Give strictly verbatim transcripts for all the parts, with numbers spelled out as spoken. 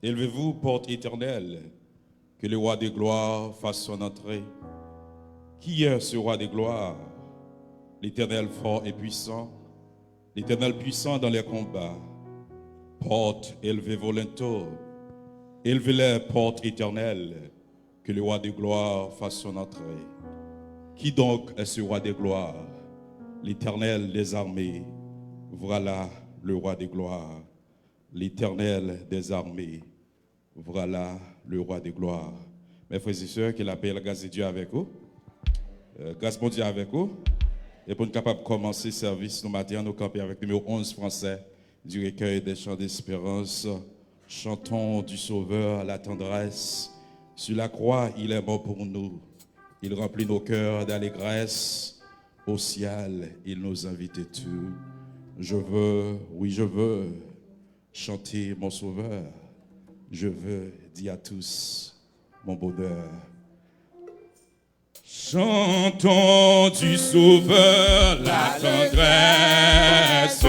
Élevez-vous, portes éternelles, que le roi de gloire fasse son entrée. Qui est ce roi de gloire ? L'Éternel fort et puissant, l'Éternel puissant dans les combats. Portes, élevez vos linteaux, élevez les portes éternelles, que le roi de gloire fasse son entrée. Qui donc est ce roi de gloire ? L'Éternel des armées. Voilà le roi de gloire. L'Éternel des armées. Voilà le roi de gloire. Mes frères et sœurs, que la paix et la grâce de Dieu avec vous. Euh, gras Bondye avèk ou. E pou n kapab kòmanse sèvis nou maten an, nou kanpe avèk nimewo onz fransè du recueil des chants d'espérance. Chantons du Sauveur la tendresse. Sur la croix, il est mort pour nous. Il remplit nos cœurs d'allégresse. Au ciel, il nous invite tout. Je veux, oui, je veux chanter mon Sauveur. Je veux dire à tous mon bonheur. Chantons du Sauveur la tendresse.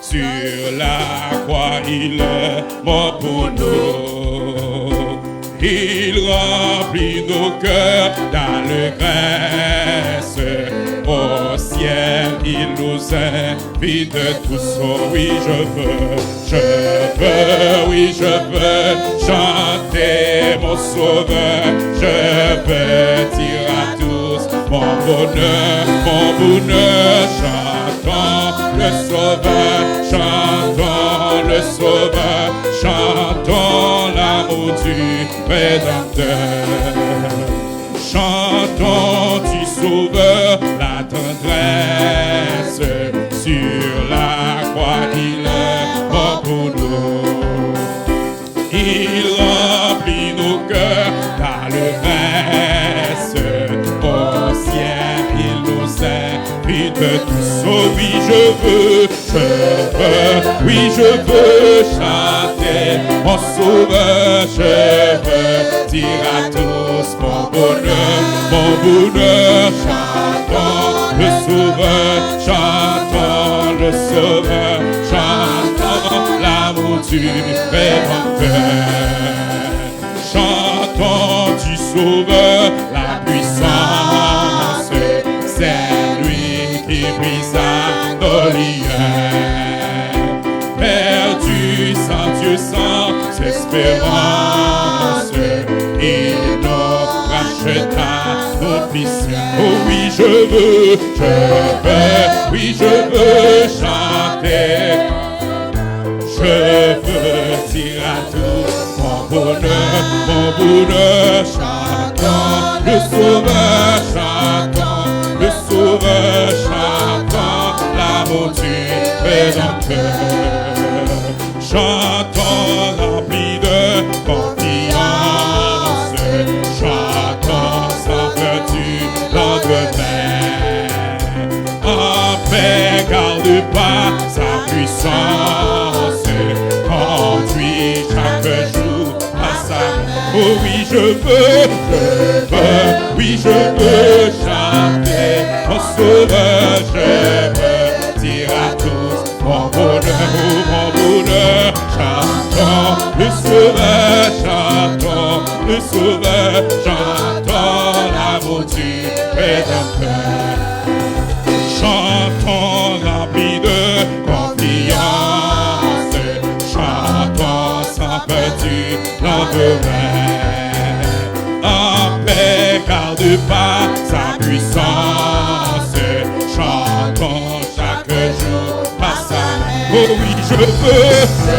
Sur la croix, il est mort pour nous. Il remplit nos cœurs d'allégresse. Au ciel, il nous invite tous. Oh oui, je veux, je veux, oui, je veux chanter mon Sauveur. Je veux dire à tous mon bonheur, mon bonheur. Chantons le Sauveur, chantons le Sauveur, chantons l'amour du Rédempteur. Chantons du Sauveur la tendresse, sur la croix il est mort pour nous. Il remplit nos cœurs d'allégresse. Au ciel, il nous invite tous. Oh oui, je veux, je veux, oui, je veux chanter mon Sauveur. Je veux dire à tous mon bonheur, mon bonheur. Chantons le Sauveur, chantons le Sauveur, chantons l'amour du Rédempteur. Chantons du Sauveur la puissance, c'est lui qui brisa nos liens. Perdus sans Dieu, sans espérance, il nous racheta, nous fit siens. Oh oui, je veux, je veux, oui, je veux chanter. Je veux dire à tous mon bonheur, mon bonheur. Chantons le Sauveur, chantons le Sauveur, chantons l'amour du Rédempteur. Chantons remplis de confiance, chantons sans peur du lendemain. En paix, garde par sa puissance, conduit chaque jour par sa main. Oh oui, je veux, je veux, oui, je veux chanter mon Sauveur, je veux dire à tous mon bonheur, oh mon bonheur. Chantons le Sauveur, chantons le Sauveur, chantons l'amour du Rédempteur. Chantons remplis de confiance, chantons sans peur du lendemain. En paix, garde par sa puissance, chantons chaque jour par sa main. Oh oui, je veux, je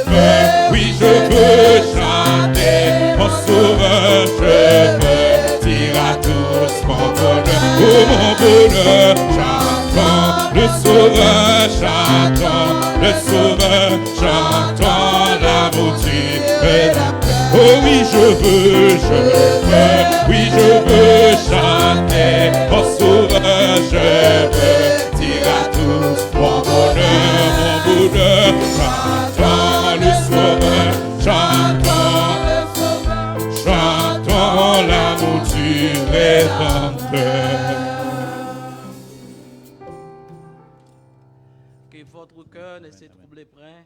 veux, oui, je veux chanter mon Sauveur, je veux dire à tous mon bonheur, oh mon bonheur. Chantons le Sauveur, chantons le Sauveur, chantons l'amour du Rédempteur. Oh oui, je veux, je veux, oui, je veux chanter mon Sauveur, je veux dire à tous mon bonheur, mon bonheur. Chantons le Sauveur, chantons, chantons l'amour du Rédempteur. Que votre cœur ne se trouble point,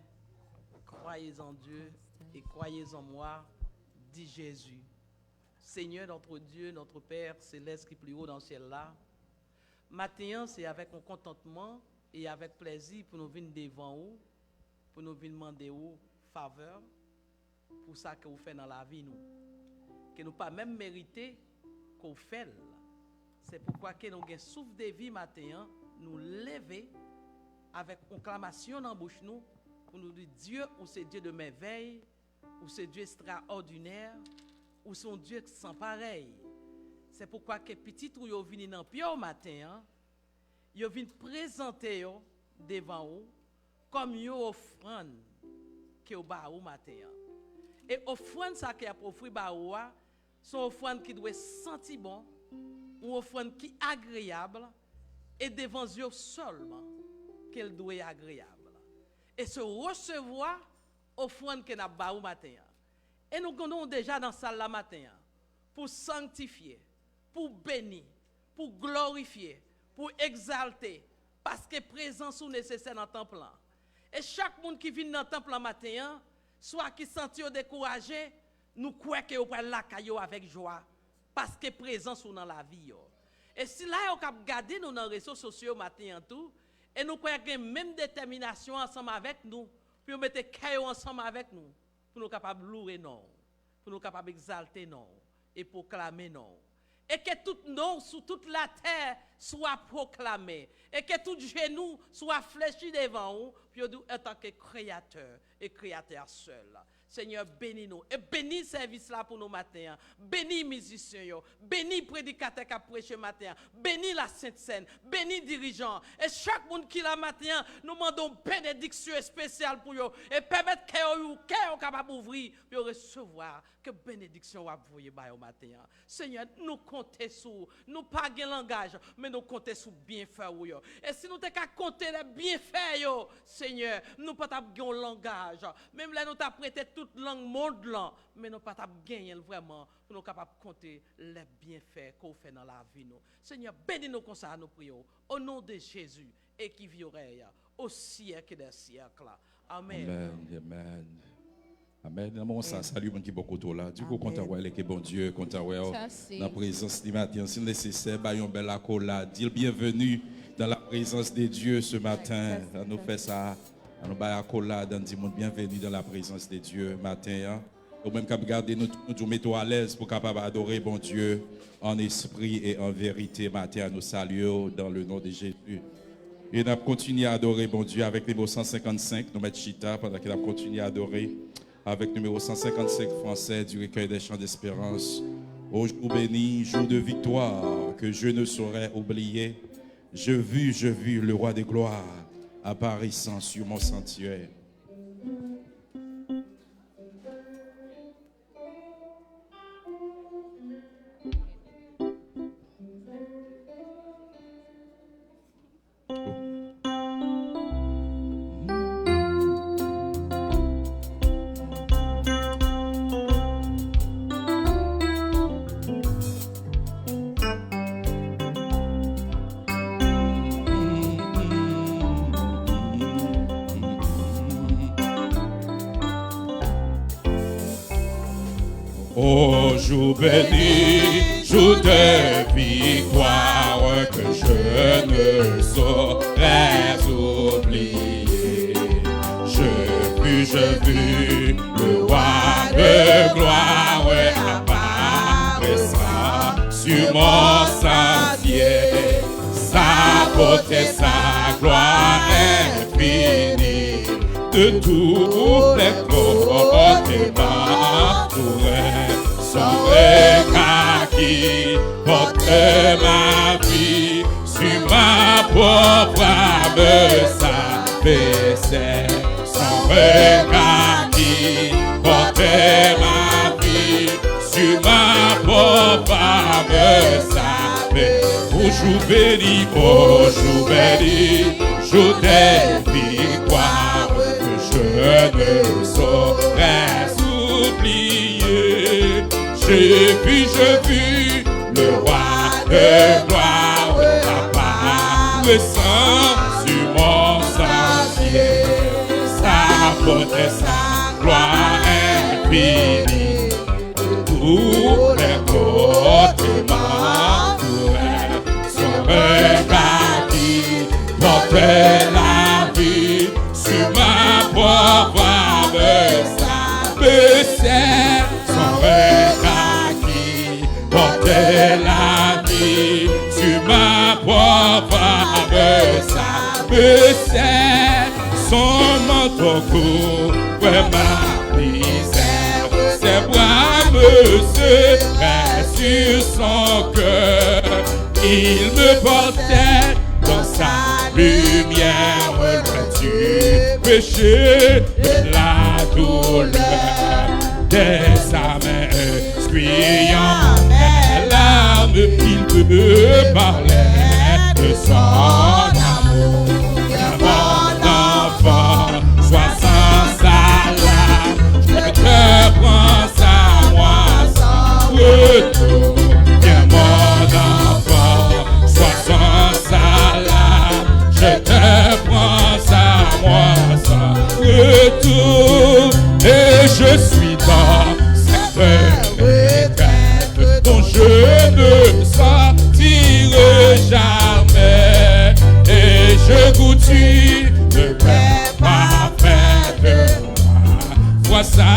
croyez en Dieu, et croyez en moi, dit Jésus. Seigneur notre Dieu, notre Père céleste ki pi wo nan syèl la, maten an se avèk yon kontantman e avèk plèzi pou nou vin devan ou, pou nou vin mande ou favè pou sa ke ou fè nan lavi nou, ke nou pa menm merite ke ou fè l. Se poukwa ke nou gen souf de vi maten an, nou leve avèk yon klamasyon nan bouch nou pou nou di, Dye, ou se Dye de mèvèy, ou se Dye ekstraòdinè, ou se yon Dye san parèy. Se poukwa ke pitit ou yo vini nan pye w maten an, yo vin prezante yo devan ou kòm yon ofrann ke yo ba ou maten an. E ofrann sa ke y ap ofri ba ou a, se yon ofrann ki dwe santi bon, yon ofrann ki agreyab, e devan zye w sèlman ke l dwe agreyab. E se resevwa ofrann ke n ap ba ou maten an. E nou konnen w deja nan sal la maten an, pou sanktifye, pou beni, pou glorifye, pou egzalte, paske prezans ou nesesè nan tanp lan. E chak moun ki vin nan tanp lan maten an, swa ki santi yo dekouraje, nou kwè ke yo pral lakay yo avèk jwa, paske prezans ou nan lavi yo. E sila yo k ap gade nou nan rezo sosyo yo maten an tou, e nou kwè gen menm detèminasyon ansanm avèk nou, pou yo mete kè yo ansanm avèk nou, pou nou kapab loure non w, pou nou kapab egzalte non w e pwoklame non w. E ke tout non sou tout latè swa pwoklame, e ke tout jenou swa flechi devan ou, pou yo di w antanke Kreyatè e Kreyatè a sèl. Senyè, beni nou e beni sèvis la pou nou maten an. Beni mizisyen yo, beni predikatè k ap preche maten an, beni Lasent Sèn, beni dirijan. E chak moun ki la maten an, nou mande yon benediksyon espesyal pou yo. E pèmèt kè yo, kè yo kapab ouvri, pou yo resevwa ke benediksyon w ap voye ba yo maten an. Senyè, nou konte sou ou. Nou pa gen langaj, men nou konte sou byenfè ou yo. E si nou te ka konte lè byenfè yo, Senyè, nou pa t ap gen yon langaj. Menm lè nou t ap rete tout lang mond lan, men nou pa t ap genyen l vrèman pou nou kapab konte lè byenfè ke w fè nan lavi nou. Senyè, beni nou konsa, nou priye w. O non de Jezi, e ki vivrè au siècle des siècles. Amèn. Amèn, amèn. Amèn. Nan moman sa, salye moun ki bò kote w la. Di w kontan wè l e ke Bondye kontan wè w nan prezans li maten an. Si l nesesè, bay yon bèl akolad. Di l bienvenue dans la présence de Dieu ce matin. An nou fè sa. An nou bay akolad, an di moun bienvenue dans la présence de Dieu maten an. Ou menm k ap gade nou, nou di w mete w alèz pou w kapab adore Bondye en esprit et en vérité. Maten an, nou salye w dans le nom de Jésus. E n ap kontinye adore Bondye avèk nimewo san senkannsenk. Nou mèt chita pandan ke n ap kontinye adore avèk nimewo san senkannsenk fransè du Recueil des Chants d'Espérance. Ô jour béni, jour de victoire, que je ne saurais oublier. Je vis, je vis le roi de gloire apparaissant sur mon sanctuaire. Ô jour béni, jour de victoire que je ne saurais oublier. Je vis, je vis le roi de gloire apparaissant sur mon sentier. Sa bote, sa glwa enfini, de tous les côtés m'entourait. Son regard qui porte ma vie sur ma pauvre âme s'abaissait. Son regard qui porte ma vie sur ma pauvre âme s'abaissait. Ô jour béni, ô jour béni, jour de victoire que je ne saurais oublier. Je vis, je vis le roi de gloire apparaissant sur mon sentier. Sa bote, sa glwa fini. Doulè kote mwen kouvè, son rega ki pòte lavi, sur ma propre voie me sa me sè, son rega ki pòte lavi, sur ma propre voie me sa me sè, son manto kouvè ma mizè, ses bras me serraient sur son cœur, il me portait dans sa lumière, loin du péché et de la douleur, dès sa main, essuie mes larmes, il me parlait de son amour. Viens mon enfant, sois sans alarme, je te prends à moi sans retour. Viens mon enfant, sois sans alarme, je te prends à moi sans retour. Et je suis dans cette retraite dont je ne sortirai jamais. Et je goûte une paix parfaite. Vois sa,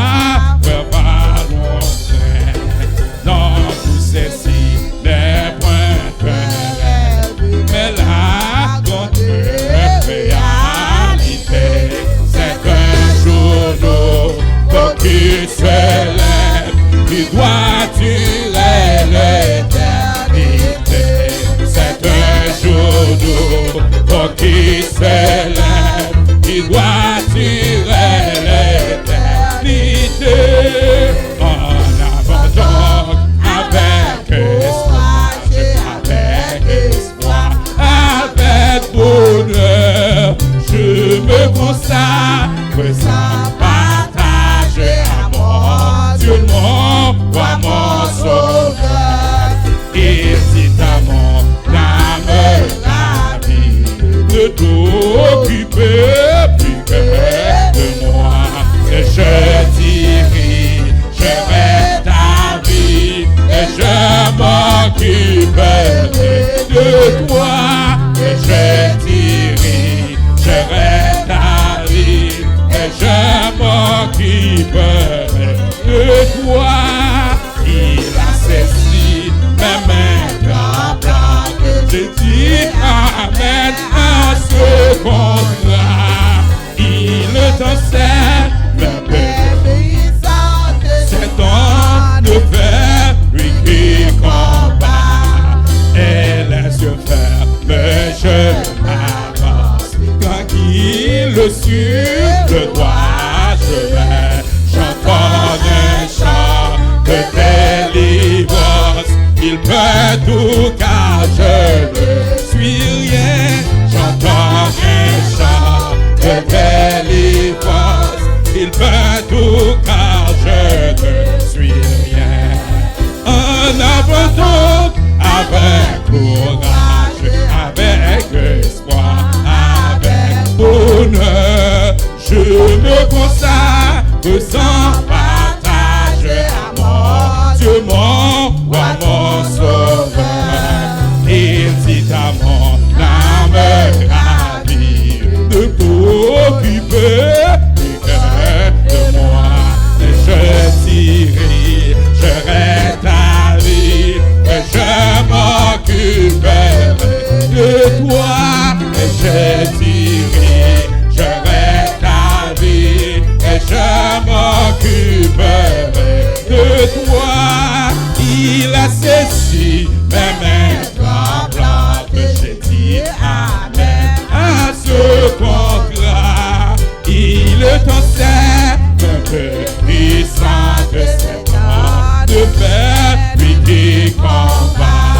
pè pa lontan. Non, pou sezi, men pwen pè. Men la grande réalité, c'est qu'un jour nos focus se lève, qui doit durer l'éternité. C'est un jour nos focus se lève, qui doit durer l'éternité. En avant donc, avec espoir, avec espoir, avec bonheur, je me consacre sans partager à mon Dieu, mon roi, mon sauveur. Il dit à mon âme ravie, ne t'occupe plus que de moi. Et je dirigerai ta vie, et je m'occuperai de toi. Et je dirigerai ta vie, et je m'occuperai de toi. Il a saisi mes mains tremblantes. Je dis amen à ce contrat. Il t'enseigne, peuple, c'est ton neveu, lui qui combat. Et les yeux fermés, je m'avance tranquille sur le droit chemin. J'entonne un chant de délivrance. Il peut tout car je ne suis rien. J'entonne un chant de délivrance. Il peut tout car je ne suis rien. En avant donc, avec courage, avec espoir, avec bonheur, je me consacre sans partager à mon Dieu, mon roi, mon sauveur. Il dit à mon âme ravie, ne t'occupe plus que de moi. Je dirigerai ta vie, je m'occuperai de toi. Je dirigerai ta vie, et je m'occuperai de toi. Il a saisi mes mains tremblantes, je dis amen à ce contrat. Il est un Seigneur puissant, c'est un de paix, lui qui combat.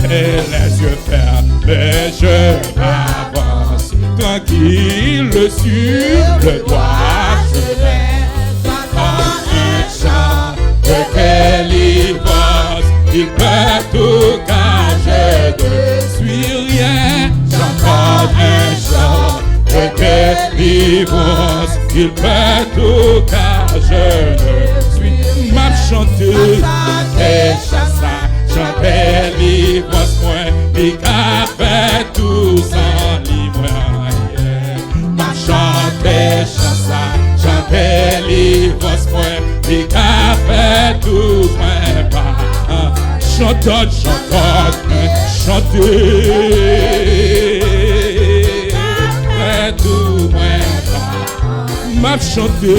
Et les yeux fermés, je m'avance tranquille sur le droit chemin. J'entends un chant de délivrance, il peut tout car je ne suis rien. J'entends un chant de délivrance, il peut tout car je ne Li ka fè tou mwen pa. Chantan, chantan, chante. Fè tou mwen pa. M ap chante.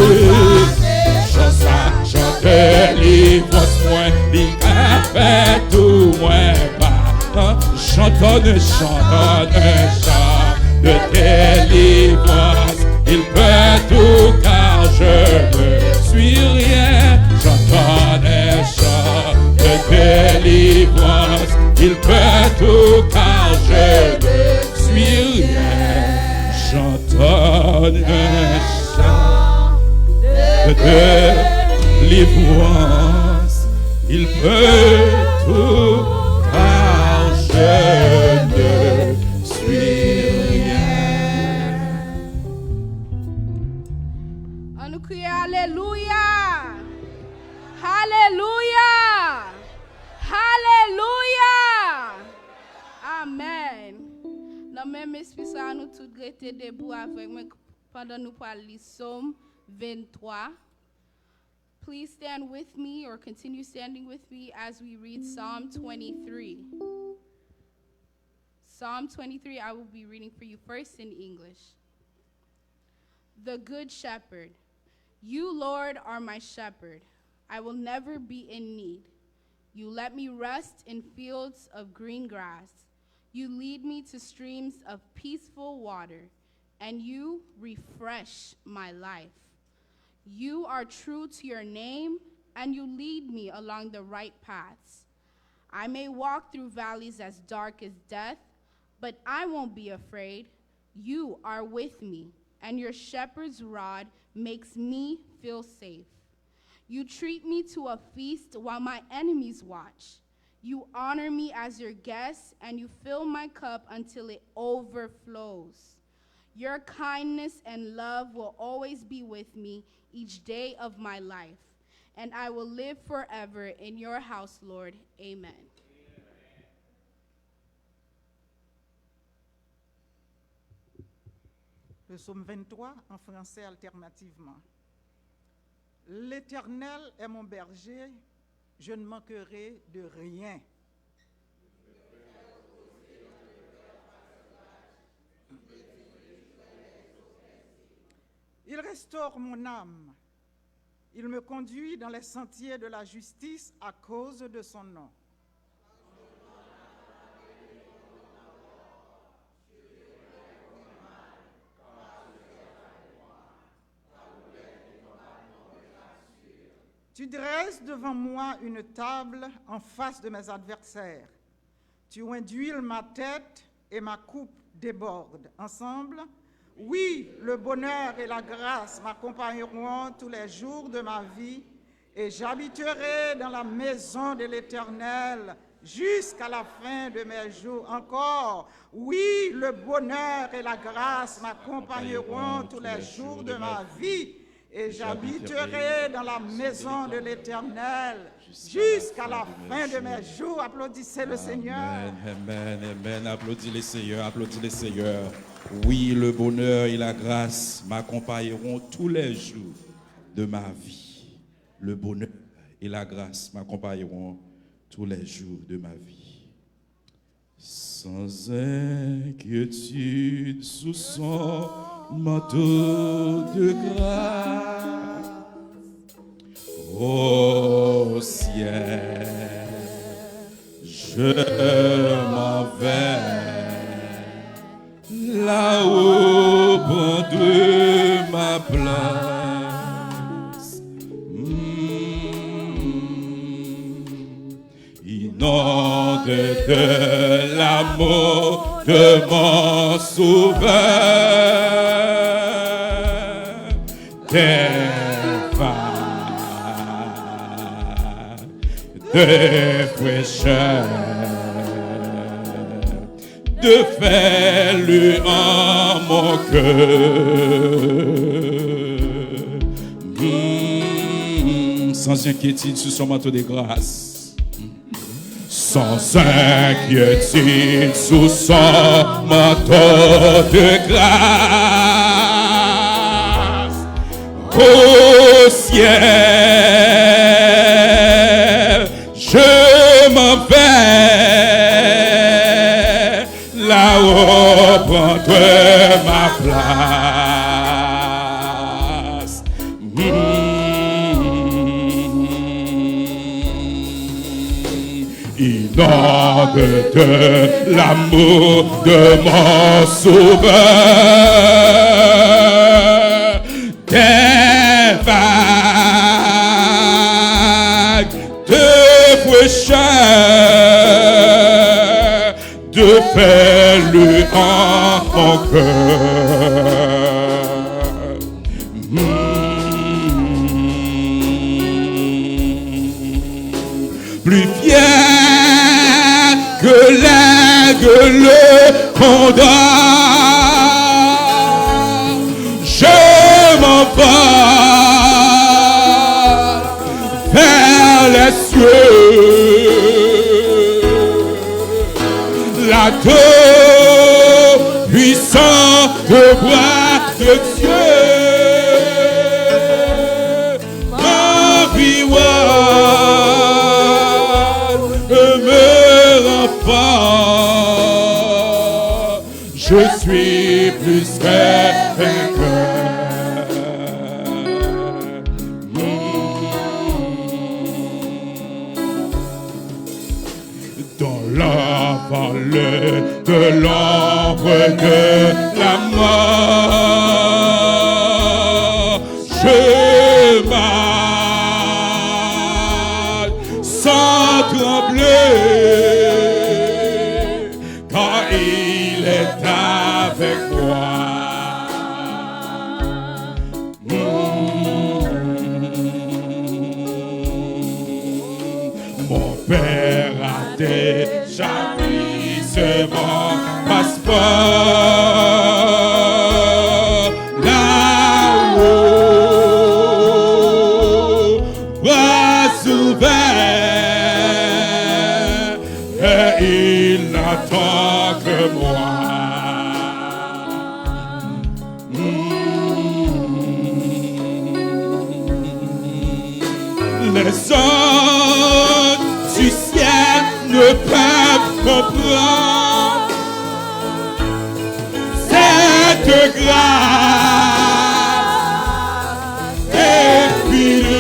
Chan sa, chan delivrans mwen. Li ka fè tou mwen pa. J'entonne, j'entonne un chant de délivrance. Il peut tout car je ne suis rien. J'entonne un chant de délivrance. Il peut tout car je ne suis rien. J'entonne un chant de délivrance. Il peut tout car je ne suis rien. Ann nou kriye alelouya! Alelouya! Alelouya! Amèn! Nan menm espri sa, nou tout rete debou avèk mwen pandan nou pral li Sòm venntwa. Please stand with me or continue standing with me as we read Psalm twenty-three. Psalm twenty-three, I will be reading for you first in English. The Good Shepherd. You, Lord, are my shepherd. I will never be in need. You let me rest in fields of green grass. You lead me to streams of peaceful water, and you refresh my life. You are true to your name, and you lead me along the right paths. I may walk through valleys as dark as death, but I won't be afraid. You are with me, and your shepherd's rod makes me feel safe. You treat me to a feast while my enemies watch. You honor me as your guest, and you fill my cup until it overflows. Your kindness and love will always be with me each day of my life, and I will live forever in your house, Lord. Amen. Le psaume vingt-trois en français alternativement. L'Éternel est mon berger, je ne manquerai de rien. Il restaure mon âme. Il me conduit dans les sentiers de la justice à cause de son nom. Tu dresses devant moi une table en face de mes adversaires. Tu induis ma tête et ma coupe déborde. Ensemble, oui, le bonheur et la grâce m'accompagneront tous les jours de ma vie, et j'habiterai dans la maison de l'Éternel jusqu'à la fin de mes jours. Encore, oui, le bonheur et la grâce m'accompagneront tous les jours de ma vie, et j'habiterai dans la maison de l'Éternel jusqu'à la fin de mes jours. Applaudissez le Seigneur. Amen, amen, amen. Applaudis le Seigneur, applaudis le Seigneur. Oui, le bonheur et la grâce m'accompagneront tous les jours de ma vie. Le bonheur et la grâce m'accompagneront tous les jours de ma vie. Sans inquiétude sous son manteau de grâce. Au ciel, je m'en vais. Là-haut, prendre ma place. Mm. Inonde de l'amour de mon Sauveur des vagues de fraîcheur, de faire lui en mon cœur. Mm, sans inquiétude sous son manteau de grâce. Sans inquiétude sous son manteau de grâce. Oh, Au ciel, je m'en vais, là-haut prendre ma place. Mm. Inonde de l'amour de mon sauveur des vagues de fraîcheur, de feu lui en mon cœur. Mm. Plus fier que l'aigle, le condor, je m'envole vers les cieux. La tout-puissante bras de Dieu m'environne, me renforce. Je suis plus que vainqueur. Dans la vallée de l'ombre de la mort, je marche sans trembler, car il est avec moi. Mon père a déjà pris mon passeport. Là-haut, bras ouverts, et il n'attend que moi. Les anges du ciel ne peuvent comprendre cette grâce infinie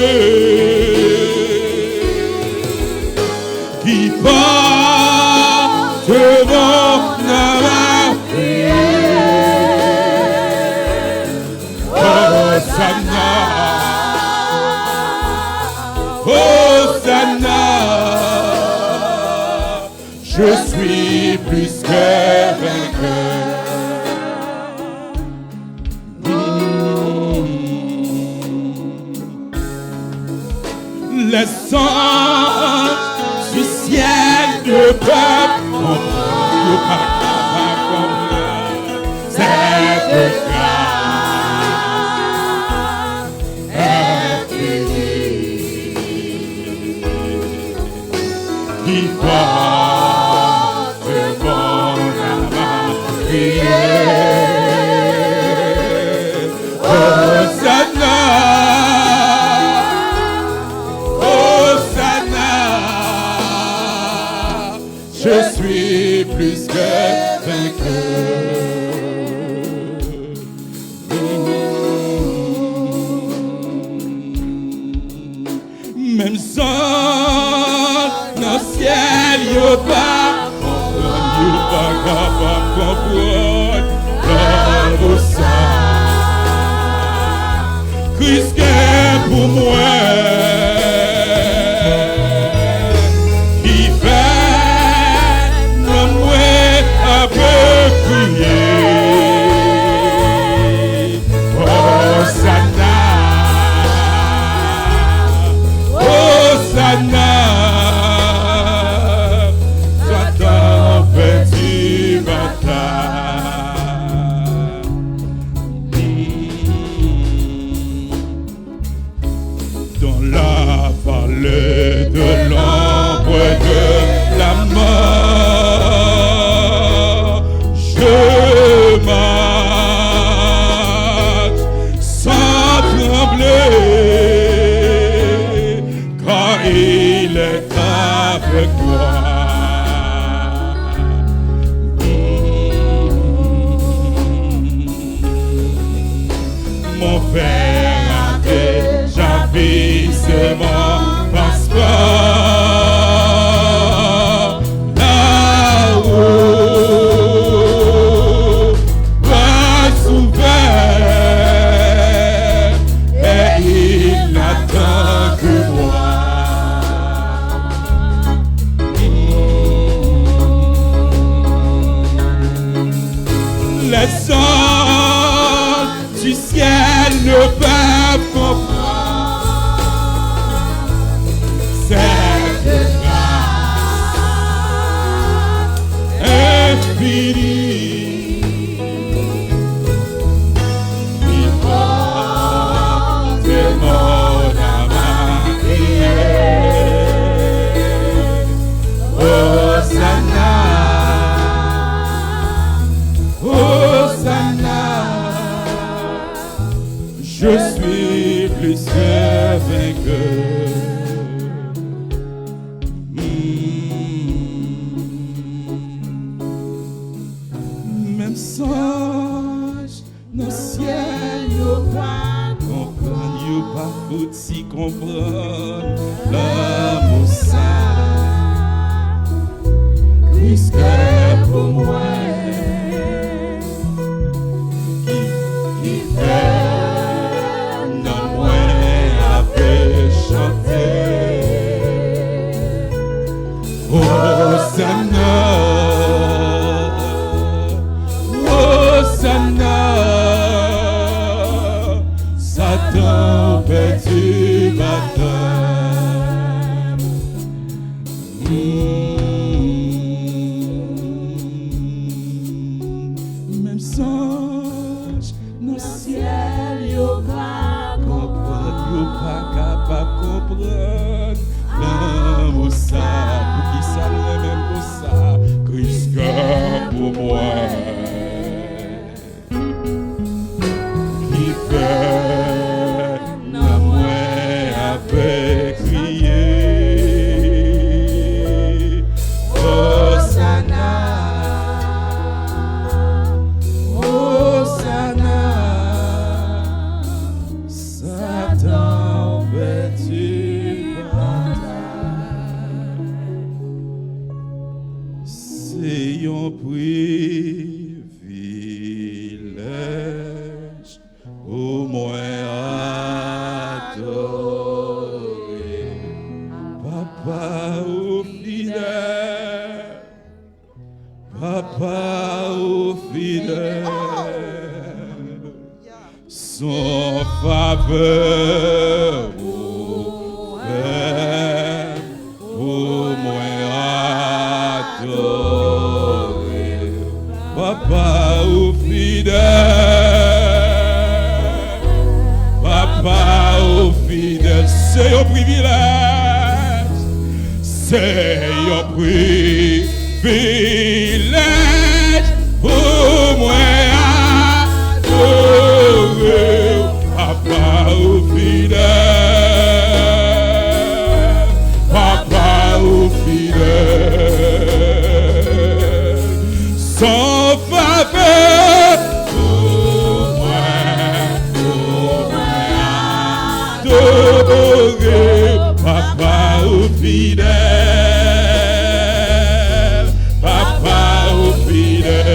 qui porte mon âme à prier. Hosanna, Hosanna, je suis plus que vainqueur. Les anges du ciel ne peuvent comprendre, yo pa kapab konprann cette grâce infinie qui porte mon âme à prier. Hosanna, Hosanna, je suis plus que vainqueur. Menm zòn nan syèl yo pa konprann, yo pa kapab konprann lanmou sa Kris gen pou mwen, ki fè nanm mwen ap kriye. Hosanna, Hosanna, Satan pèdi batay. Dans avec moi. Mon père a déjà payé mon passeport. La route va s'ouvrir et il n'attend que moi. Les anges du ciel ne peuvent comprendre cette grâce infinie. Qui porte mon âme à crier. Hosanna, Hosanna. Je suis plus que vainqueur. Menm zanj nan syèl yo pa konprann, yo pa fouti konprann lanmou sa Kris gen pou mwen. Ki, ki fè nanm mwen ap chante. Hosanna, Hosanna, Satan pèdi batay. Menm zanj nan syèl yo pa konprann, yo pa kapab konprann lanmou sa. Poukisa l renmen m konsa? Kris gen pou mwen. Ki fè nanm mwen ap kriye. Hosanna, Hosanna, Satan pèdi batay. Se yon privilèj pou mwen adore Papa ou fidèl, Papa ou fidèl. Son favè ou fè pou mwen adore. Papa ou fidèl, Papa ou fidèl, se yon privilèj, se yon privilèj. Vilèj pou mwen adore w, Papa ou fidèl, Papa ou fidèl. Son favè pou mwen, pou mwen adore w, Papa ou fidèl, Papa ou fidèl.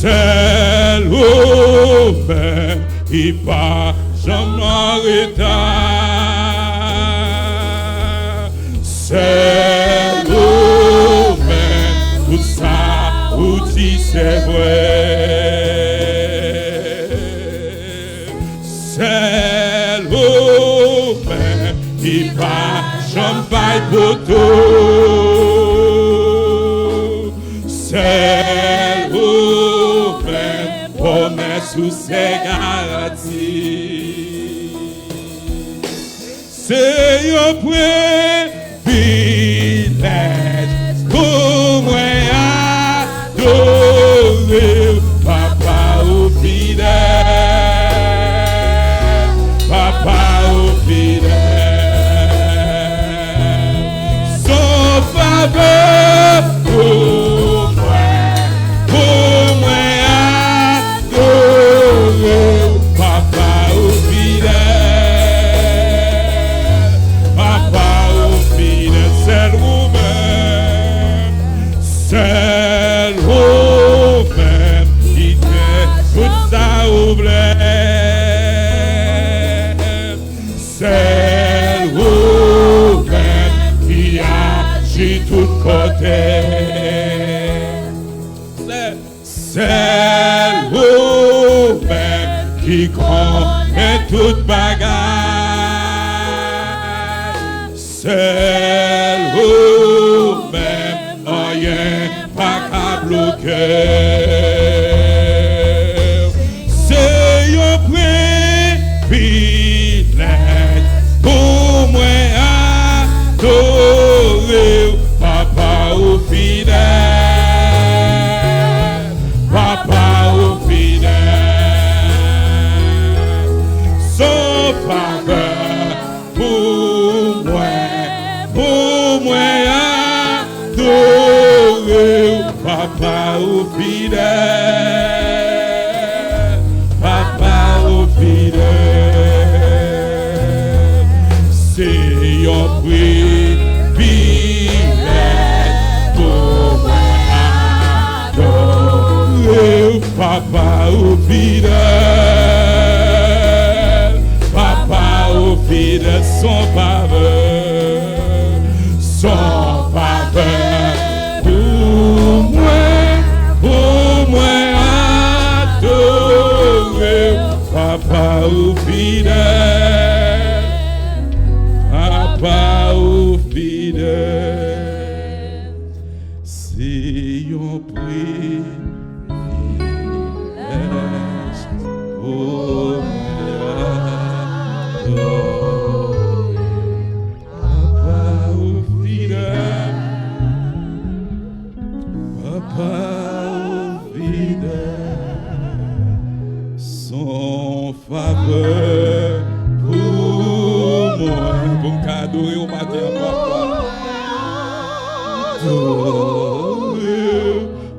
Sèl ou menm ki pa janm an reta. Sèl ou menm, tout sa ou di se vre. Sèl ou menm ki pa janm bay poto. Sèl ou menm, pwomès ou se garanti. Se yon privilèj pou mwen adore w, Papa ou fidèl, Papa ou fidèl. tout bagay. Sèl ou menm, anyen pa ka bloke w. Se yon privilèj pou mwen adore w, Papa ou fidèl, Papa ou fidèl. Son favè pou mwen, pou mwen adore w, Papa ou fidèl, Papa ou fidèl. Se yon privilèj pou mwen adore w, Papa ou fidèl, Papa ou fidèl, son favè, son favè pou mwen, pou mwen adore w, Papa ou fidèl, Papa ou fidèl. Se yon privilèj pou mwen adore w, Papa ou fidèl, Papa ou fidèl. Son favè pou mwen. Pou m ka adore w maten an, Papa. Adore w,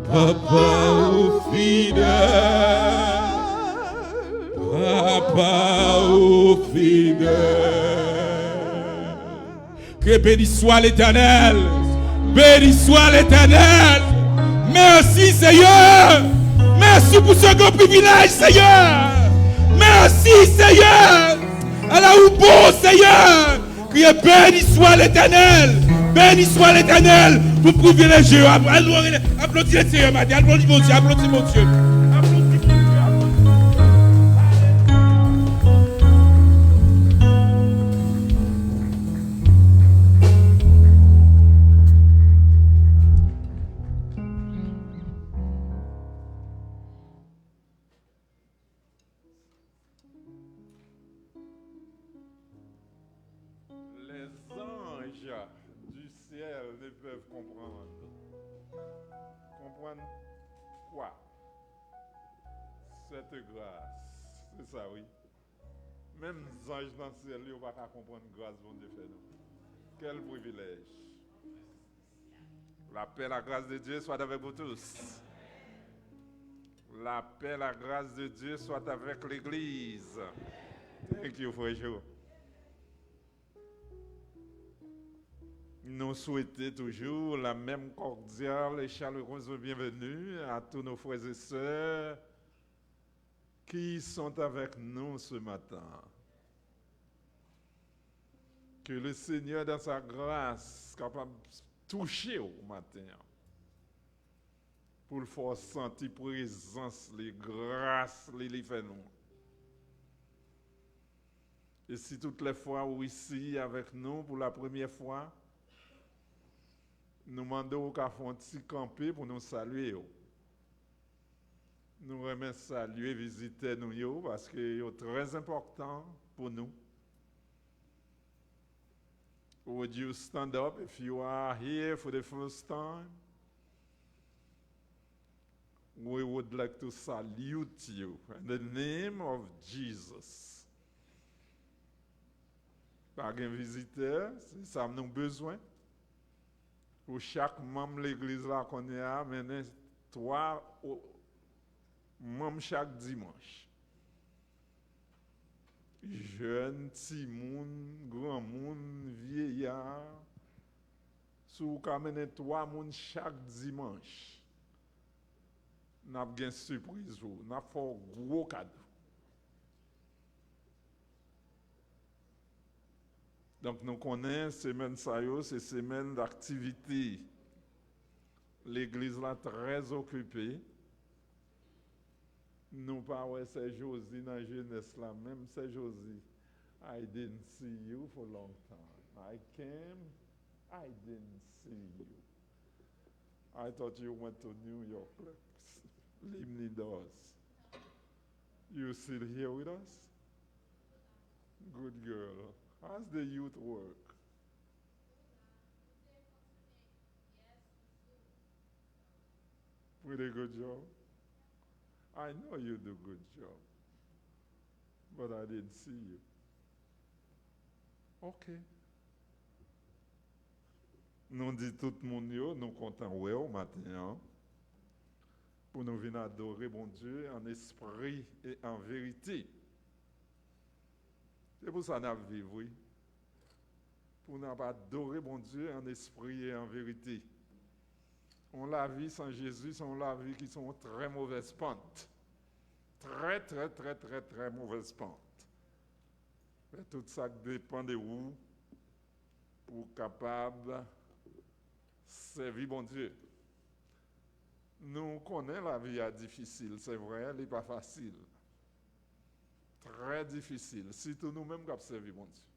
Papa ou fidèl, Papa ou fidèl. Criez: Béni soit l'Éternel. Béni soit l'Éternel. Mèsi, Seyè. Mèsi pou se gran privilèj, Seyè. Mèsi, Seyè. Ala ou bon, Seyè. Criez: Béni soit l'Éternel. Béni soit l'Éternel. Pou privilèj yo. Al, al, aplodi Seyè maten. Aplodi Bondye. Aplodi Bondye. Aplodi Bondye. Aplodi Bondye. Les anges du ciel ne peuvent comprendre. Comprendre quoi? Cette grâce. Se sa, wi. Menm zanj nan syèl yo pa ka konprann gras Bondye fè nou. Quel privilège. La paix, la grâce de Dieu soit avec vous tous. La paix, la grâce de Dieu soit avec l'église. Thank you, frè Jo. Nous souhaitons toujours la même cordiale et chaleureuse bienvenue à tous nos frères et sœurs qui sont avec nous ce matin. Que le Seigneur, dans sa grâce, kapab touche w maten an, pou l fè w santi prezans li, gras li, li fè nou. E si tout lè fwa ou isi avèk nou pou la premyè fwa, nou mande w ka fè yon ti kanpe pou nou salye w. Nou renmen salye vizitè nou yo, paske yo trè enpòtan pou nou. Would you stand up if you are here for the first time? We would like to salute you in the name of Jesus. Pa gen vizitè, se sa nou bezwen. Pou chak manm legliz la kounye a, mennen twa o-, manm chak dimanch. Jèn, timoun, granmoun, vyeya. Si w ka mennen twa moun chak dimanch, n ap gen sipriz pou w. N ap fè w gwo kado. Donk, nou konnen semèn sa yo, se semèn daktivite. Legliz la trè okipe. Nou pa wè sè Josie nan jenès la, menm sè Josie. I didn't see you for a long time. I came, I didn't see you. I thought you went to New York. Limni Doss. You still here with us? Good girl. How's the youth work? Pretty good job. I know you do good job. But I didn't see you. Ok. Nou di tout moun yo, nou kontan wè w maten an. Pou nou vin adore Bondye an espri e an verite. Se pou sa n ap viv, wi. Pou n ap adore Bondye an espri e an verite. Yon lavi san Jezi, se yon lavi ki se yon trè movèz pant. Trè, trè, trè, trè, trè movèz pant. Fè tout sa k depann de ou pou w kapab sèvi Bondye. Nou konnen lavi a difisil, se vre, li pa fasil. Trè difisil, sitou nou menm k ap sèvi Bondye.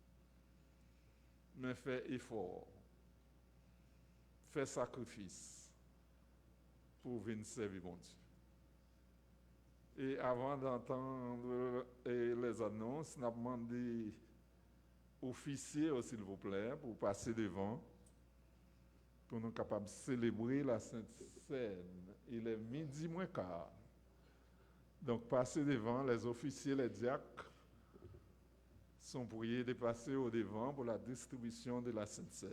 Men fè efò, fè sakrifis pou w vin sèvi Bondye. E avan d'entendre, e, les annonces, n ap mande ofisye yo, silvouplè, pou pase devan, pou nou kapab selebre la Sent Sèn. Il est midi moins quart. Donk, pase devan, les officiers, les diacres sont priés de passer au devant pour la distribution de la Sainte Seine.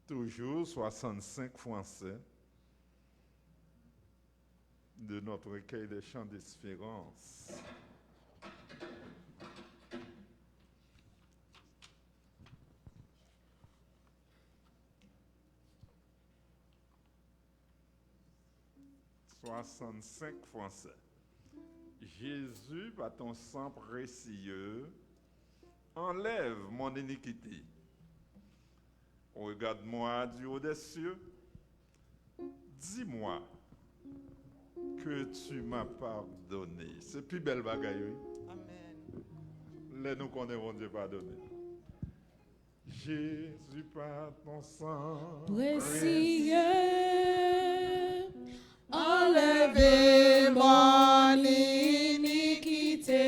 Toujours soixante-cinq Français de notre recueil des chants d'espérance. Soixante-cinq Français. Jésus, par ton sang précieux, enlève mon iniquité. Regarde-moi du haut des cieux. Dis-moi que tu m'as pardonné. Se pi bèl bagay, wi. Amèn. Lè nou konnen Bondye padone. Jésus, par ton sang précieux, enlève mon iniquité.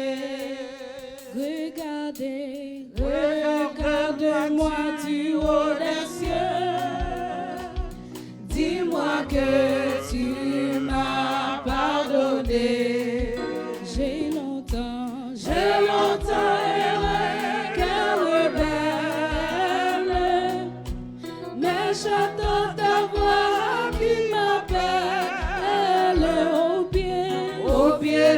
Regardez, regarde-moi du haut des cieux. Dis-moi que tu m'as pardonné. J'ai longtemps, j'ai longtemps erré, cœur rebelle, mais j'entends ta voix qui m'appelle au pied, au pied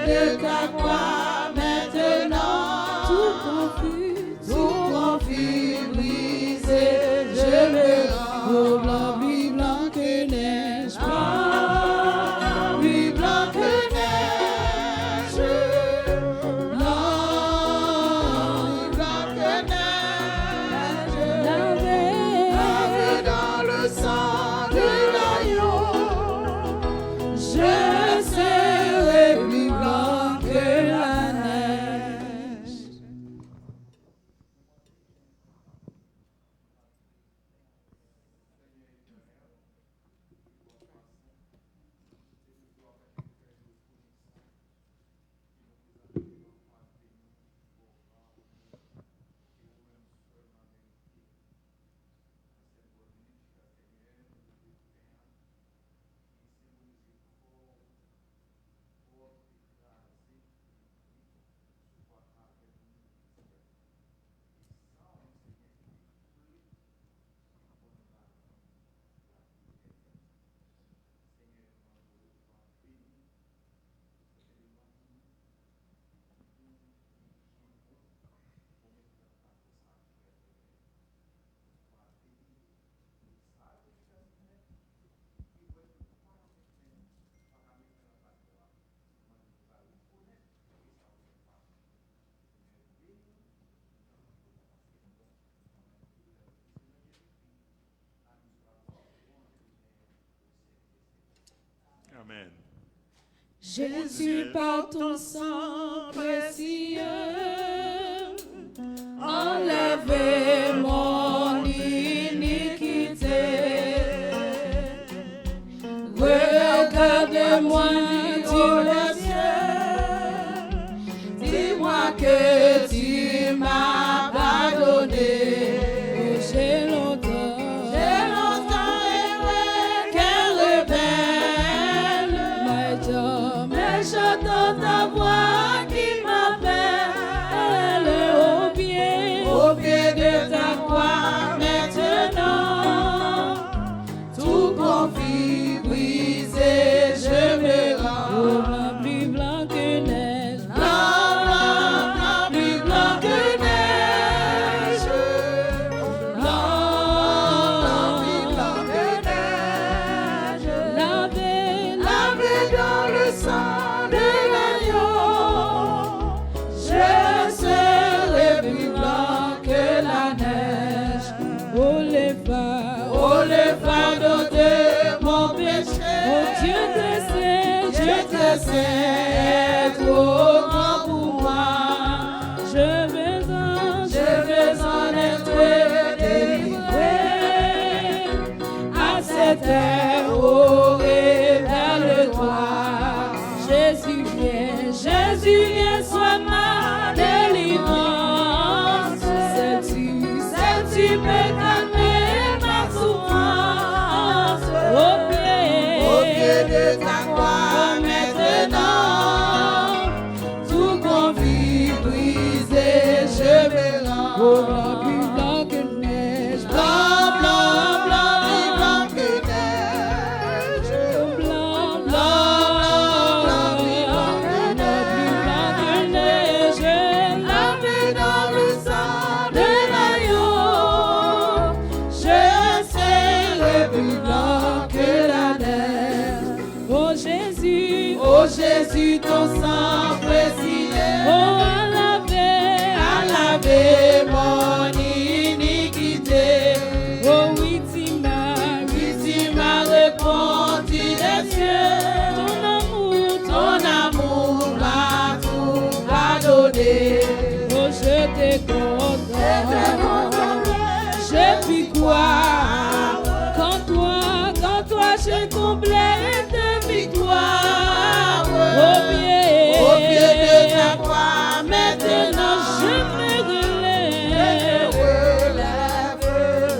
Jésus, par ton sang précieux, enlève mon iniquité. Regarde-moi, dis-moi, Dieu, dis-moi que tu m'as pardonné. J'ai longtemps, j'ai longtemps erré, cœur rebelle, mais j'entends ta voix qui m'appelle au pied, au pied de ta croix maintenant. Tout conflit brisé, je me rends. Au blanc, plus blanc que neige. Blanc, blanc, blanc, plus blanc que neige. Blanc, blanc, plus blanc que neige. Lavé, lavé dans le sang de l'agneau. Je serai plus blanc que la neige. Oh, le phare, oh, le fardeau de mon péché. Oh, Dieu très saint, Dieu très saint, trop grand pour moi. J'ai besoin, j'ai besoin d'être délivré. À cette heure, oh, révèle-toi. Jésus vient, Jésus vient, sois ma délivrance. Seul tu, seul tu peux calmer ma souffrance. Au pied, au pied de ta croix maintenant, tout conflit brisé, je me rends. Oh, blanc, plus blanc que neige. Blanc, blanc, blanc, plus blanc que neige. Blanc, blanc, blanc, plus blanc que neige. Lavé dans le sang de l'agneau, je serai plus blanc que la neige. Oh Jésus, oh Jésus, ton sang précieux, oh, a lavé, a lavé mon iniquité. Oh oui, tu m'as, oui, tu m'as rependu des cieux. Ton amour, ton amour m'a tout pardonné. Oh, je te condamne, je puis croire qu'en toi, qu'en toi j'ai comblé de victoire. Au pied, au pied de ta croix, maintenant je me relève, je me relève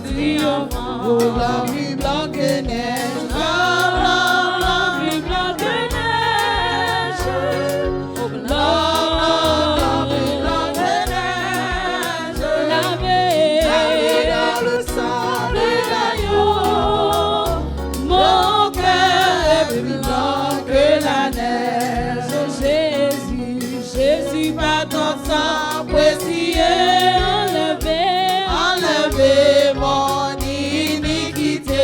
triomphant. Oh, blanc, plus blanc que neige, blanc, blanc, blanc, plus blanc que neige. Blanc, blanc, blanc, blanc, blanc que neige. Lavé, lavé dans le sang de l'agneau. Mon cœur est plus blanc que la neige. Jésus, Jésus, par ton sang précieux, enlevé, enlevé mon iniquité.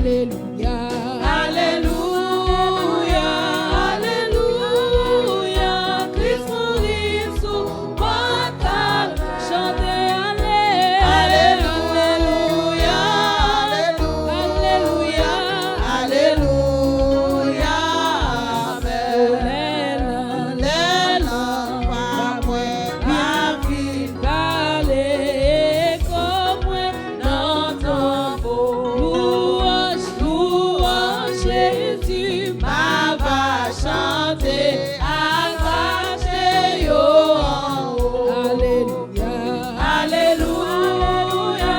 Alelouya, alelouya, alelouya, Kris mouri sou bò Kalvè. Chante ale, alelouya, alelouya, alelouya, amèn. Lè lanp pa mwen, lavi pale, eko mwen nan tanbou. Louanj, louanj, Jezi, m a va chante, atache yo anwo. Alelouya, alelouya,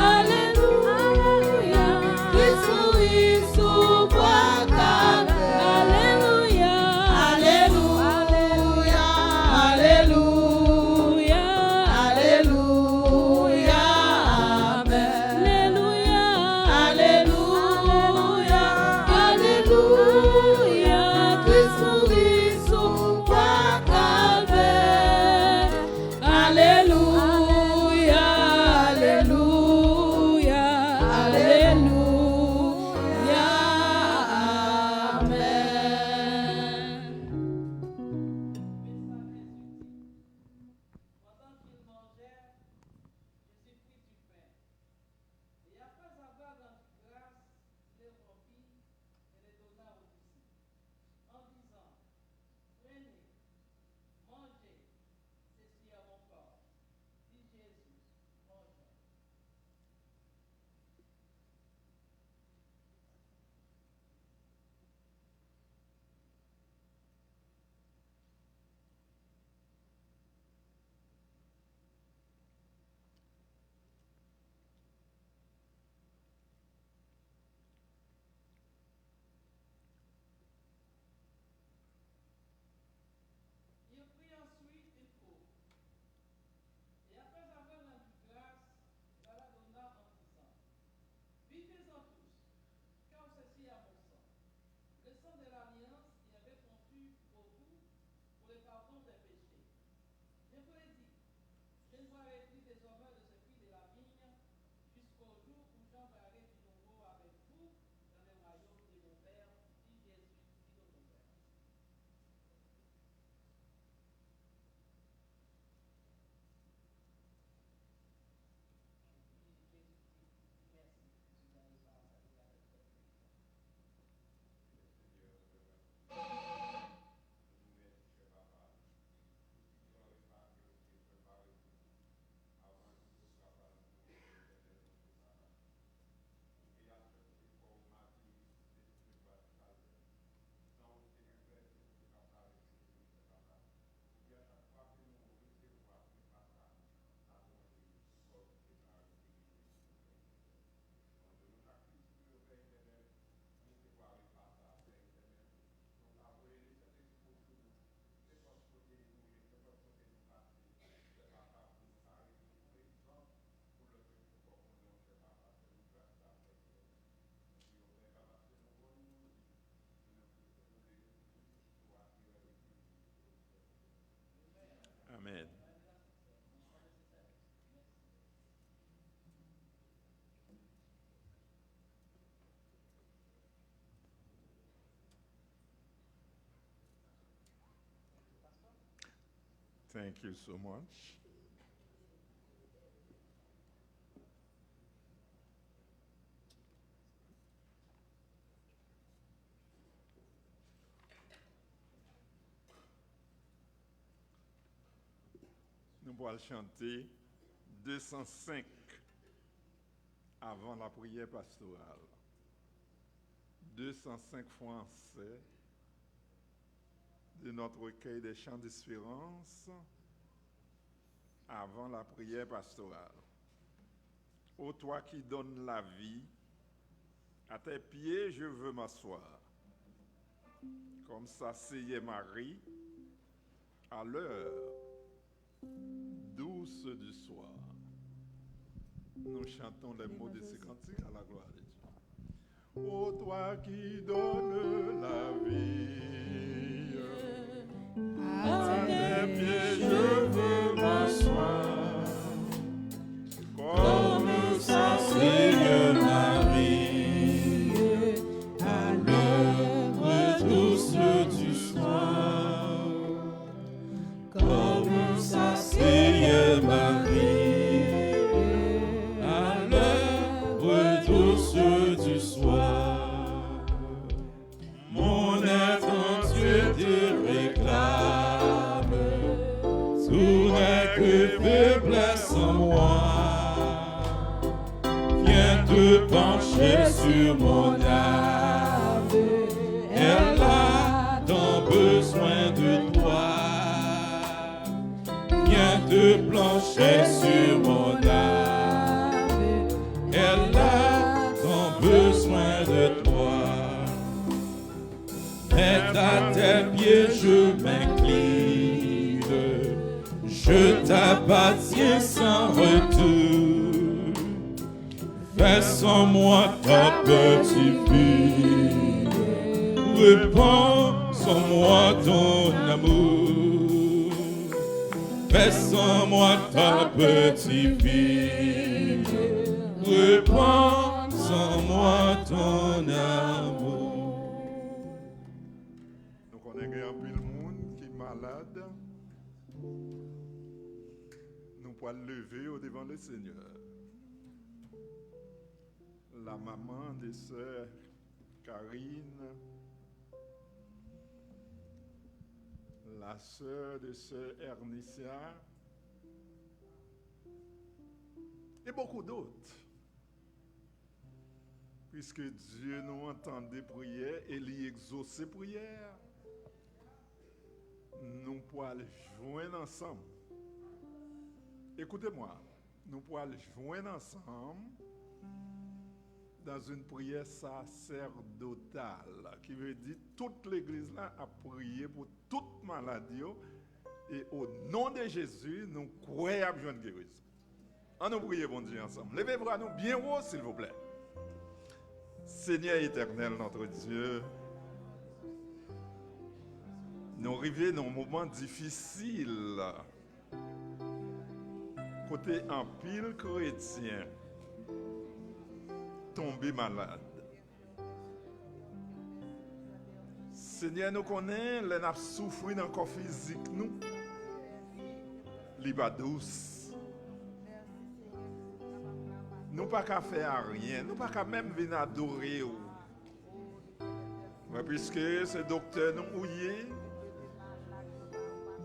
alelouya, Kris mouri sou bò Kalvè. Alelouya, alelouya, alelouya, alelouya, amèn. Alelouya, alelouya, alelouya, Kris mouri sou bò Kalvè. Alelouya, alelouya, alelouya, amèn. Pandan ke l manjè, Jezi prit du pen, e apre avoir rendu grâce, il le rompit et le donna aux disciples, en disant, Prenez, mangez, ceci est mon corps, dit Jésus, mangeons. Il prit ensuite une coupe, et après avoir rendu grâce, il la donna en disant, Buvez-en tous, car ceci est mon sang, le sang de l'alliance qui est répandu pour vous pour le pardon des péchés. Je vous le dis, je ne boirai plus désormais de ce fruit de la vigne jusqu'au jour où j'en boirai de nouveau avec vous dans le royaume de mon Père, dit Jésus, dit de mon Père. Amen. Thank you so much. Nou pral chante de san senk avan lapriyè pastoral. De san senk fransè de notre recueil des chants d'espérance avant la prière pastorale. Ô toi qui donnes la vie, à tes pieds je veux m'asseoir, comme s'asseyait Marie à l'heure douce du soir. Nous chantons les mots de ce cantique à la gloire de Dieu. Ô toi qui donnes la vie, à tes pieds je veux m'asseoir, comme s'asseyait Marie sur mon âme. Elle a tant besoin de toi. Rien de plancher sur mon âme. Elle a tant besoin de toi. Maître, à tes pieds je m'incline. Je t'appartiens sans retour. Verse en moi ta peur divine. Répands en moi ton amour. Verse en moi ta peur divine. Répands en moi ton amour. Nou konnen gen anpil moun ki malad. Nou pral leve yo devan Lesenyè. La maman de sè Karine, la sè de sè Ernicia, e bokou dòt. Piske Dye nou an tande priyè e li egzose priyè, nou pral jwenn ansanm. Écoutez-moi, nou pral jwenn ansanm dans une prière sacerdotale, ki vle di tout legliz la ap priye pou tout malad yo, e o non de Jezi, nou kwè y ap jwenn gerizon. Ann nou priye Bondye ansanm. Leve bra nou byen wo, silvouplè. Seigneur éternel, notre Dieu, nou rive nan yon moman difisil kote anpil kretyen tonbe malad. Senyè, nou konnen lè n ap soufri nan kò fizik nou, li pa dous. Nou pa ka fè anyen, nou pa ka menm vin adore w. Men piske se doktè nou ou ye,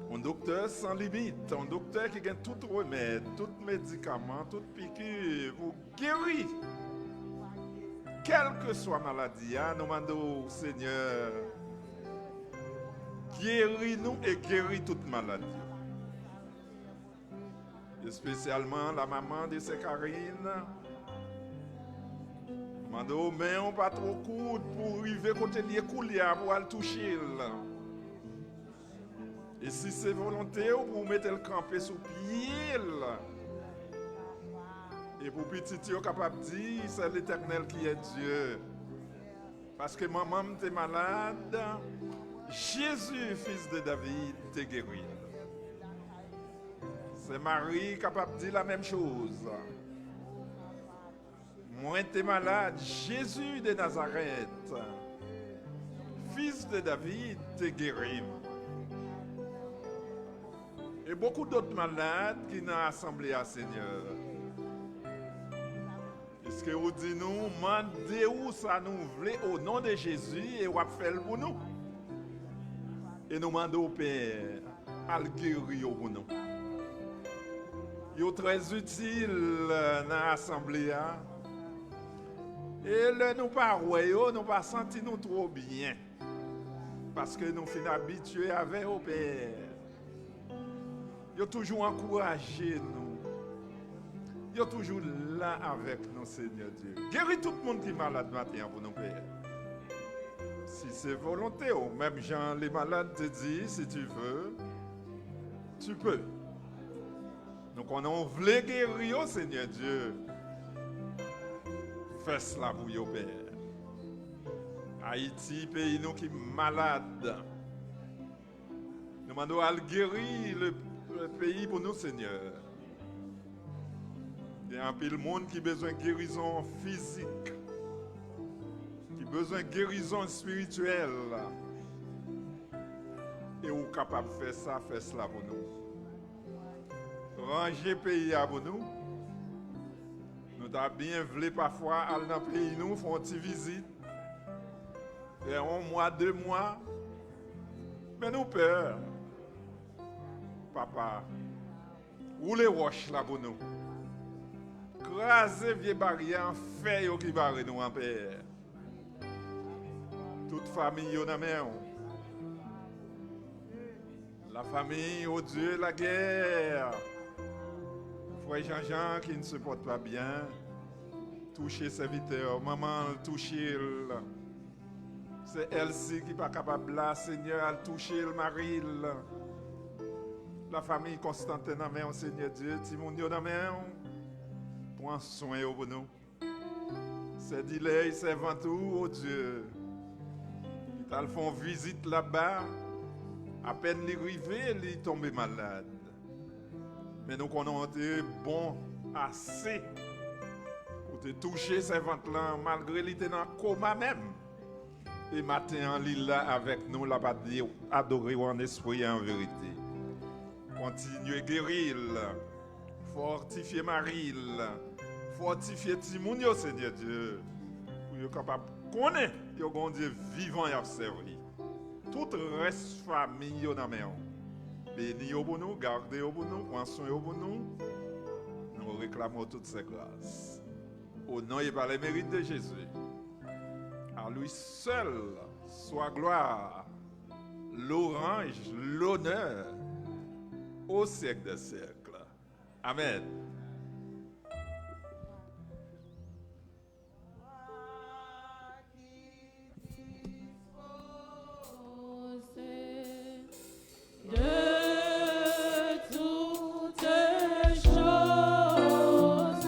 yon doktè san limit, yon doktè ki gen tout remèd, tout medikaman, tout piki pou geri. Kèlkeswa maladi a, nou mande w, Senyè, geri nou e geri tout maladi. Espesyalman la maman de sè Karine. Mande w men w pa twò kout pou w rive kote l ye koulye a pou w al touche l. E si se volonte w pou w mete l kanpe sou pye l. E pou pitit yo kapab di, c'est l'Éternel qui est Dieu. Paske manman m te malad, Jezi, fis de David, te geri l. Sè Mari kapab di la menm choz. Mwen te malad, Jezi de Nazarèt, fis de David, te geri m. E bokou dòt malad ki nan asanble a, Senyè. Èske ou di nou, mande ou sa nou vle o non de Jezi e w ap fè l pou nou? E nou mande w, Pè, al geri yo pou nou. Yo trè itil nan asanble a. E lè nou pa wè yo, nou pa santi nou twò byen. Paske nou fin abitye avè yo, Pè. Yo toujou ankouraje nou. Yo toujou la avèk nou, Senyè Dye. Geri tout moun ki malad maten an pou nou, Pè. Si se volonte w, menm jan le malad te di, si tu veux, tu peux. Nou konnen w vle geri yo, Senyè Dye. Fè sila pou yo, Pè. Ayiti, peyi nou ki malad. Nou mande w al geri le, le peyi pou nou, Senyè. Gen anpil moun ki bezwen gerizon fizik, ki bezwen gerizon espirityèl. E ou kapab fè sa, fè sila pou nou. Ranje peyi a pou nou. Nou ta byen vle pafwa al nan peyi nou, fè yon ti vizit. Fè yon mwa, de mwa. Men nou pè. Papa, woule wòch la pou nou. Kraze vye baryè an fè yo ki bare nou an pè. Tout fanmi yo nan men w. La famille, oh Dieu, la guerre. Frè Jean-Jean qui ne se porte pas bien, touche sèvitè, manman l touche l. Sè Elsie ki pa kapab la, Senyè, al touche l, mari l. La famille Constantin nan men w, Senyè Dye, timoun yo nan men w. Pran swen yo pou nou. Sè Dilèy, sèvant ou, o Dye, li t al fè yon vizit laba. Apèn li rive, li tonbe malad. Men nou konnen w te bon ase pou te touche sèvant lan, malgre li te nan koma menm. E maten an, li la avèk nou, l ap ade-, adore w an espri e an verite. Kontinye geri l, fòtifye mari l, fòtifye timoun yo, Senyè Dye, pou yo kapab konnen yo gen yon Dye vivan y ap sèvi. Tout rès fanmi yo nan men w. Beni yo pou nou, gade yo pou nou, pran swen yo pou nou. Nou reklame w tout sè gras. Au nom et par les mérites de Jésus, à lui seul soit gloire, louange, l'honneur au siècle des siècles. Amen. De toutes choses,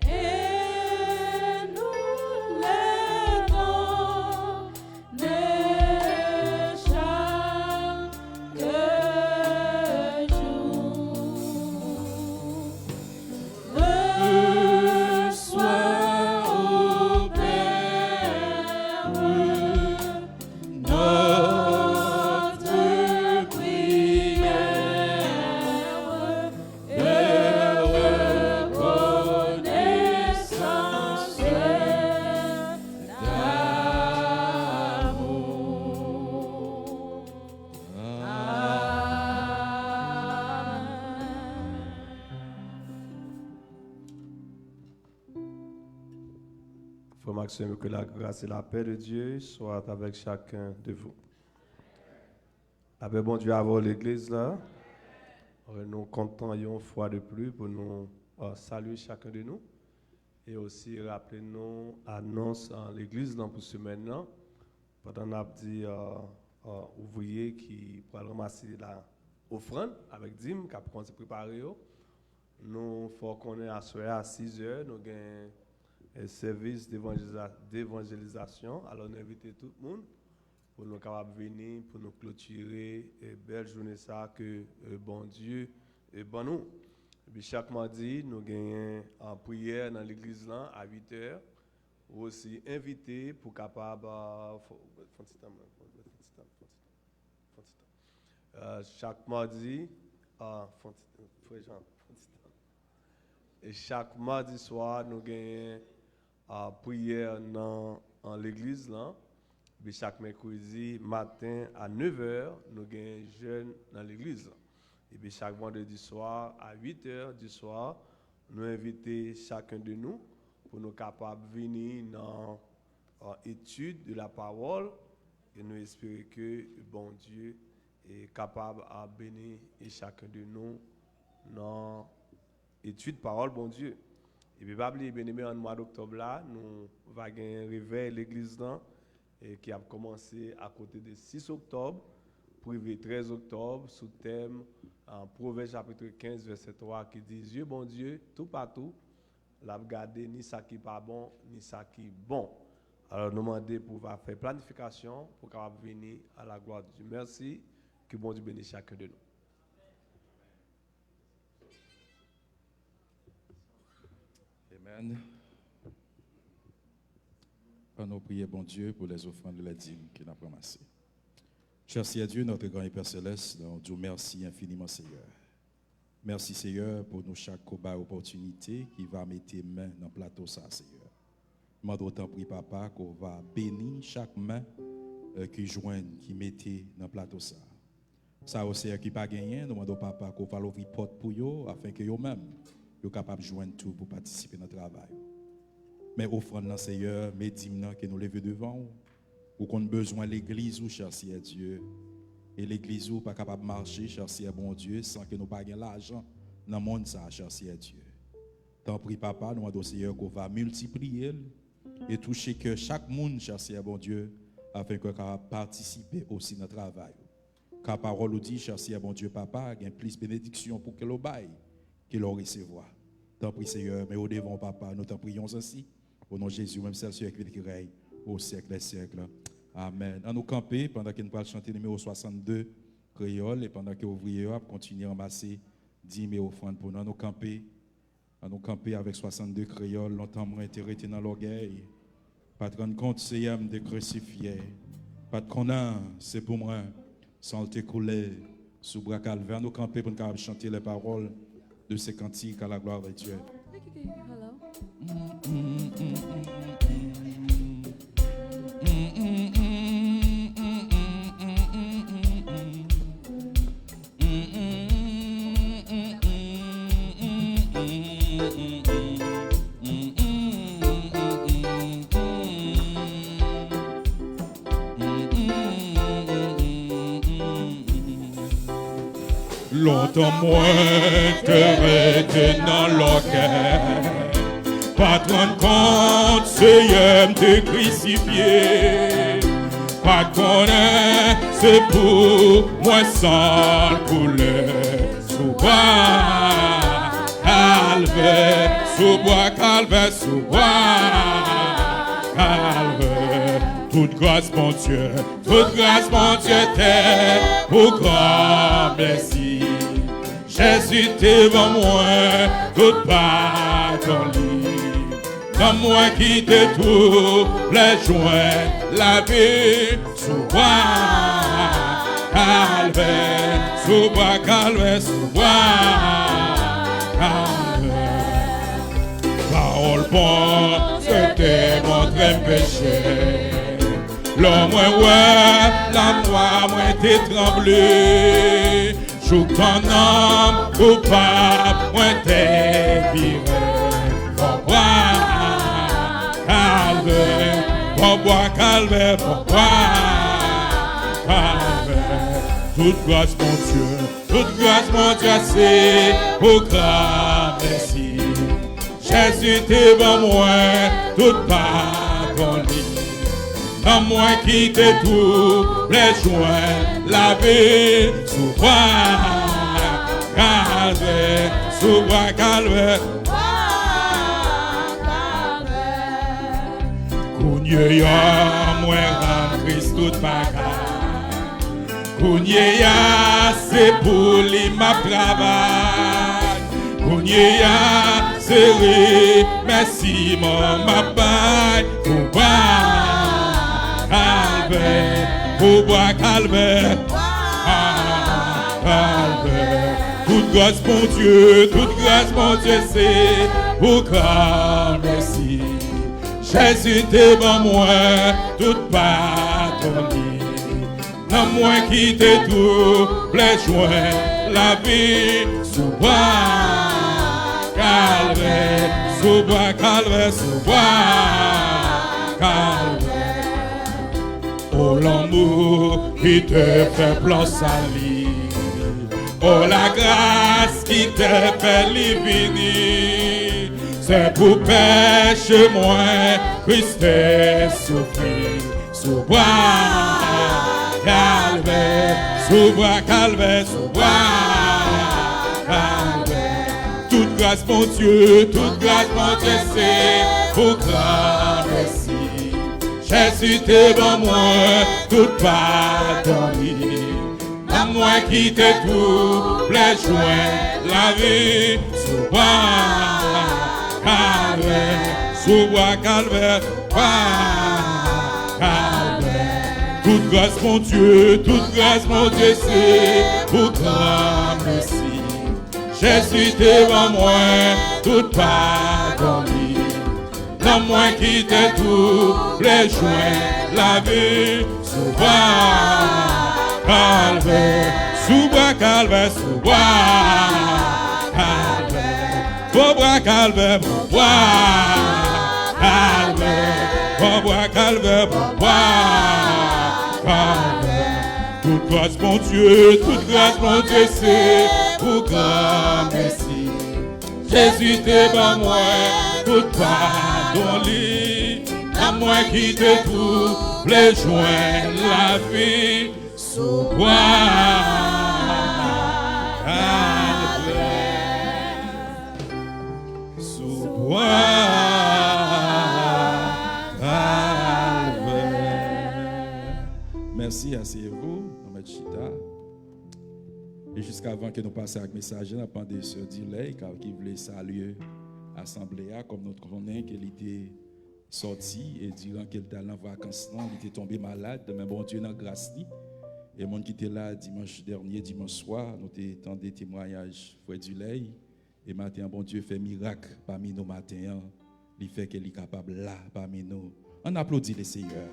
et nous l'aidons de chaque jour. Reçois, ô Père, notre prière de reconnaissance d'amour. Amen. Frères et sœurs, que la grâce et la paix de Dieu soient avec chacun de vous. Lapè Bondye avè w legliz la. Nou kontan yon fwa de pli pou nou uh, salye chak de nou e osi raple nou anons uh, legliz lan pou semèn nan. Pandan n ap di uh, uh, ouvriye ki pral ranmase la ofrann avèk dim k ap kòmanse prepare yo, nou fè w konnen aswè a sizè nou gen eh, sèvis devanjeliza- devanjelizasyon. Alò nou envite tout moun pou nou kapab vini pou nou klotire eh, bèl jounen sa ke eh, Bondye eh, ban nou. Epi chak madi nou genyen an priyè nan legliz lan a uit è. Ou osi envite pou kapab ah, fò- fò ti tan mwen, fò- fò ti tan, fò ti tan, fò ti tan. Euh, chak madi, ah, fò ti tan, frè Jean, fò ti tan. E chak madi swa nou genyen ah, priyè nan an legliz lan. Epi chak mèkredi maten a nèv è, nou genyen jèn nan legliz lan. Epi chak vandredi swa a uit è di swa, nou envite chak de nou pou nou kapab vini nan uh, etid de la pawòl. E nou espere ke Bondye e kapab a beni e chak de nou nan etid pawòl Bondye. Epi pa bliye byeneme an mwa doktòb la nou va gen revèy legliz lan e ki ap kòmanse akote de sis oktòb pou rive trèz oktòb sou tèm uh, Pwovèb chapit kenz vèsè twa ki di zye Bondye toupatou l ap gade ni sa ki pa bon ni sa ki bon. Alò nou mande pou va fè planifikasyon pou kapab vini a la glwa de Dye. Mèsi, ke Bondye beni chak de nou. Amen. Ann nou priye Bondye pou lèzofrann e lèdim ke n ap ranmase. Cher Seigneur Dieu, notre grand et Père Céleste, nou di w mèsi enfiniman Seyè. Mèsi Seyè pou nou chak ke w bay opòtinite ki va mete men nan plato sa Seyè. Mande w tanpri Papa ke w va beni chak men ki jwenn, ki mete nan plato sa. Sa yo Seyè ki pa genyen, nou mande w Papa ke w va louvri pòt pou yo afen ke yo menm yo kapab jwenn tou pou patisipe nan travay ou. Men ofrann nan, Seyè, men dim nan ke nou leve devan ou. Ou konn bezwen legliz ou, chè Seyè Dye. E legliz ou pa kapab mache, chè Seyè Bondye, san ke nou pa gen lajan nan mond sa a, chè Seyè Dye. Tanpri, Papa, nou mande w, Seyè, ke w va miltipliye l e touche kè chak moun, chè Seyè Bondye, afenke yo kapab patisipe osi nan travay ou. Ka pawòl ou di, chè Seyè Bondye Papa, gen plis benediksyon pou ke l ou bay ke lè w resevwa. Tanpri, Seyè, men yo devan w, Papa, nou tanpri yon zansi. O non Jezi, ou menm sèl Seyè ki viv, ki rèy o syèk dè syèk. Amèn. An nou kanpe pandan ke nou pral chante nimewo swasannde kreyòl e pandan ke ouvriye yo ap kontinye ranmase dim e ofrann pou nou. An nou kanpe, an nou kanpe avèk swasannde kreyòl. Lontan mwen te rete nan lògèy, pa t rann kont Seyè m te krisifye, pa t konnen se pou mwen san l te koule sou bwa Kalvè. An nou kanpe pou n kapab chante les paroles de ce cantique à la gloire de Dieu. Lontan mwen te rete nan lògèy, pa t rann kont Seyè m te krisifye, pa t konnen se pou mwen san l koule sou bwa Kalvè, sou bwa Kalvè, sou bwa Kalvè. Tout gras Bondye, tout gras Bondye te pou gran mèsi. Jezi te ban mwen tout padon li. Nanm mwen ki te twouble jwenn lavi sou bwa Kalvè, sou bwa Kalvè, sou bwa Kalvè. Pawòl Bondye te montre m peche. Lè mwen wè lanwa, mwen te tranble. Jouk tan nanm koupab mwen te vire bò bwa Kalvè, bò bwa Kalvè, bò bwa Kalvè. Tout gras Bondye, tout gras Bondye se pou gran mèsi. Jezi te ban mwen tout padon li. Nanm mwen ki te twouble jwenn lavi sou bwa Kalvè, sou bwa Kalvè. Kounye a mwen rann Kris tout bagay. Kounye a se pou li m ap travay. Kounye a se remèsiman m ap bay pou bwa Kalvè, pou bwa Kalvè, bwa Kalvè. Tout gras Bondye, tout gras Bondye se pou gran mèsi. Jezi te ban mwen tout padon li. Nanm mwen ki te twouble jwenn lavi sou bwa Kalvè, sou bwa Kalvè, sou bwa Kalvè. O lanmou ki te fè plan sali, o lagras ki te fè li vini. Se pou peche mwen Kris te soufri sou bwa Kalvè, sou bwa Kalvè, sou bwa Kalvè. Tout gras Bondye, tout gras Bondye se pou gran mèsi. Jezi te ban mwen tout padon li. Nanm mwen ki te twouble jwenn lavi sou bwa Kalvè, sou bwa Kalvè, bwa Kalvè. Tout gras Bondye, tout gras Bondye se pou gran mèsi. Jezi te ban mwen tout padon li. Nanm mwen ki te twouble jwenn lavi sou bwa Kalvè, sou bwa Kalvè, sou bwa Kalvè. Bò Bwa Kalvè, bwa Kalvè, bwa, bwa Kalvè, bwa Kalvè. Tout gras Bondye, tout gras Bondye se pou granmèsi. Jezi te ban mwen tout padon li, nan mwen ki te twouble jwenn lavi sou bwa Kalvè. Sou bwa Kalvè. Mèsi, asseyez-vous, nou mèt chita. E jiskavan ke nou pase ak mesaj la, n ap mande sè Dilèy, ka, ki vle salye asanble a, kòm nou konnen ke li te sòti, e diran ke l t al nan vakans lan, li te tonbe malad, men Bondye nan gras li. E moun ki te la dimanch dènye, dimanch swa, nou te tande temwayaj frè Dilèy. E maten an, Bondye fè mirak pami nou maten an. Li fè ke li kapab la pami nou. Ann aplodi Lesenyè.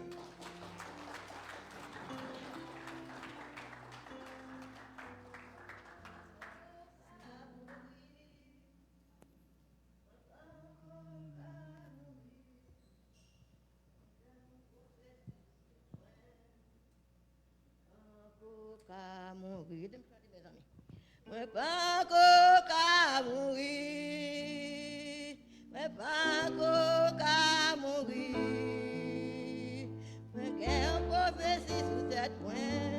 Poko ka mouri. Ede m chante, mezanmi. Mwen poko ka mouri. Mwen poko ka mouri. Mwen gen yon pwofesi sou tèt mwen.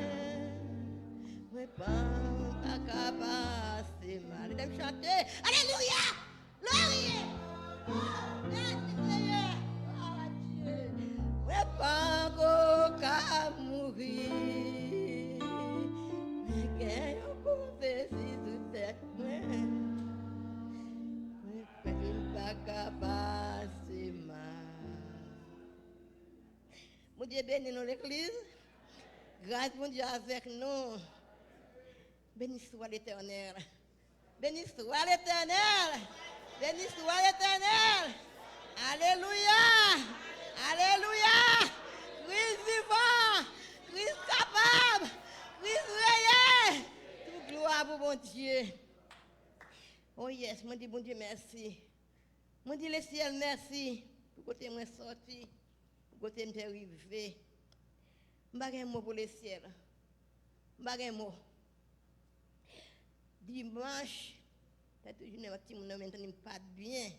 Mwen pa, pa ka pase mal. Ede m chante. Alelouya! Glorye! Oh, mèsi, Senyè! Glwa a Dye! Mwen poko ka mouri. Mwen gen yon pwofesi sou tèt mwen. Mwen pa ka pase mal. Bondye beni nou, legliz. Gras Bondye avèk nou. Beni swa Letènèl. Beni swa Letènèl. Beni swa Letènèl. Alelouya. Alelouya. Kris vivan. Kris kapab. Kris reyèl. Tout glwa pou Bondye. Oh yes, mwen di Bondye mèsi. Mwen di lesyèl mèsi pou kote mwen sòti, pou kote m te rive. M pa gen mo pou lesyèl. M pa gen mo. Dimanch, fè tout jounen ak timoun nan, men tande m pa t byen.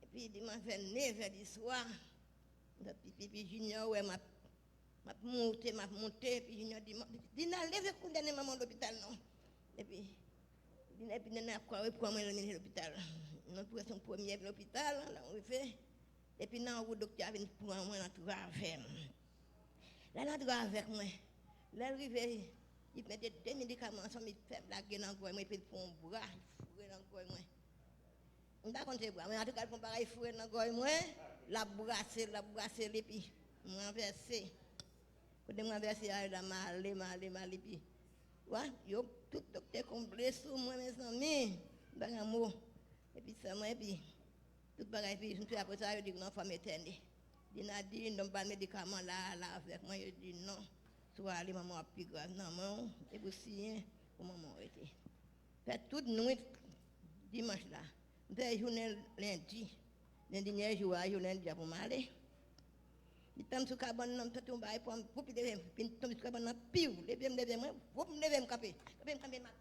Epi dimanch vè nevè di swa, m t ap pipi, epi Junior wè m ap, m ap monte, m ap monte, epi Junior di, "Dina, leve kounye a, manman lopital non." Epi, Dina, epi Dina ap kwa, wi, pran mwen, l mennen lopital. Nou pran son premye lopital, la nou rive. Epi nan wout, doktè a vin pran mwen nan travè m. Lè l antre avèk mwen, lè l rive, li mete de medikaman ansanm, li fè lage nan gòy mwen, epi l pran yon bra, li foure nan gòy mwen. M pa konn se bra, men antouka, l pran bagay foure nan gòy mwen, l ap brase l, l ap brase l, epi m ranvèse. Kote m ranvèse a la, m ale, m ale, m ale, epi, wa, yo, tout doktè konble sou mwen, mezanmi, m pa gen mo. Epi sèlman, epi, tout bagay, epi, m fè apre sa, yo di non, fò m etène. Dina di, non, m ba l medikaman la, la avèk mwen, yo di non. Si w ale, manman w ap pi grav nan men w, e pou siyen, pou manman w rete. Fè tout nwit dimanch la. M fè jounen lendi. Lendi dènye jou a, jou lendi a pou m ale. Li tann sou kabann nan, m santi yon bagay pran m, voup, li leve m, vin tonbe sou kabann nan, piw, leve m, leve mwen, voup, m leve m kanpe. Kanpe m kanpe, m ap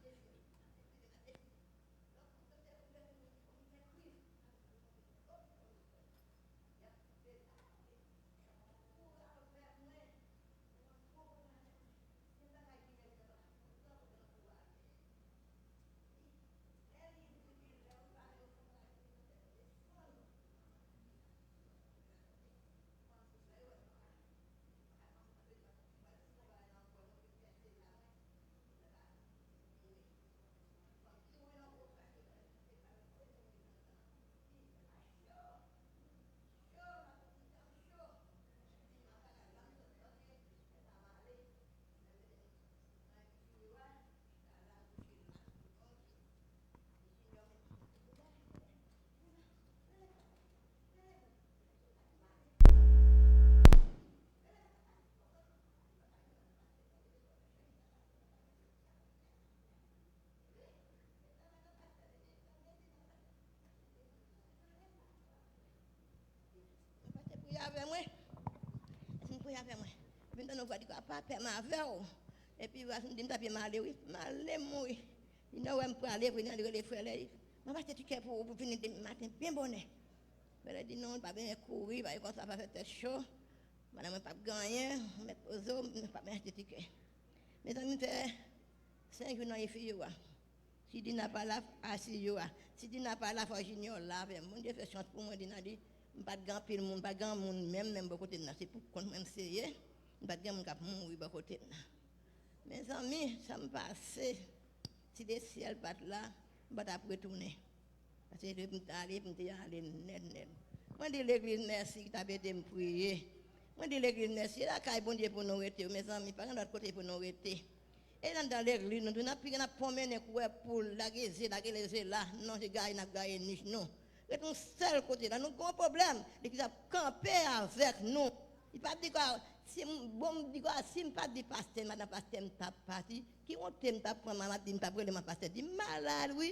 Avè mwen. Èske m priye avè mwen? Vin tann yon vwa di, "Papa, pè m avè w." Epi vwa di, "M ta pye m ale, wi. M ale, m mouri." Li nan wè m prale, vre, li rele frè li. "M ap achte tikè pou ou pou vini demen maten, byen bonè." Frè li di, "Non, pa bezwen kouri, pa gen konsa, pa fè tèt cho. Madanm mwen p ap gen anyen, ou mèt poze w, m p ap achte tikè." Mezanmi, m fè senk jou nan F I U a. Si Dina pa la, a C U a. Si Dina pa la, fò Junior la avè m. Bondye fè chans pou mwen, Dina di, m pa t gen anpil moun, m pa t gen moun menm, menm bò kote m nan. Se pou kont mwen m seye, m pa t gen moun k ap mouri bò kote m nan. Mezanmi, sa m pase, si lesyèl pa t la, m pa t ap retounen. Paske depi m t ale, m te ale nèt, nèt. Mwen di legliz mèsi ki t ap ede m priye. Mwen di legliz mèsi, e lakay Bondye pou nou rete, mezanmi, pa gen lòt kote pou nou rete. E anndan legliz, nou tou n ap pike, n ap pwomennen kou wè poul, lage ze, lage leze la, non, se gaye n ap gaye nich nou. Ret yon sèl kote la, nou gen yon pwoblèm, legliz ap kanpe avèk nou. Li p ap di kwa, si m, bon, m di kwa, si m pa t di pastè, madanm pastè, m t ap pati, ki wonte m t ap pran, m ap di, m t ap rele m pastè, di m malad, wi.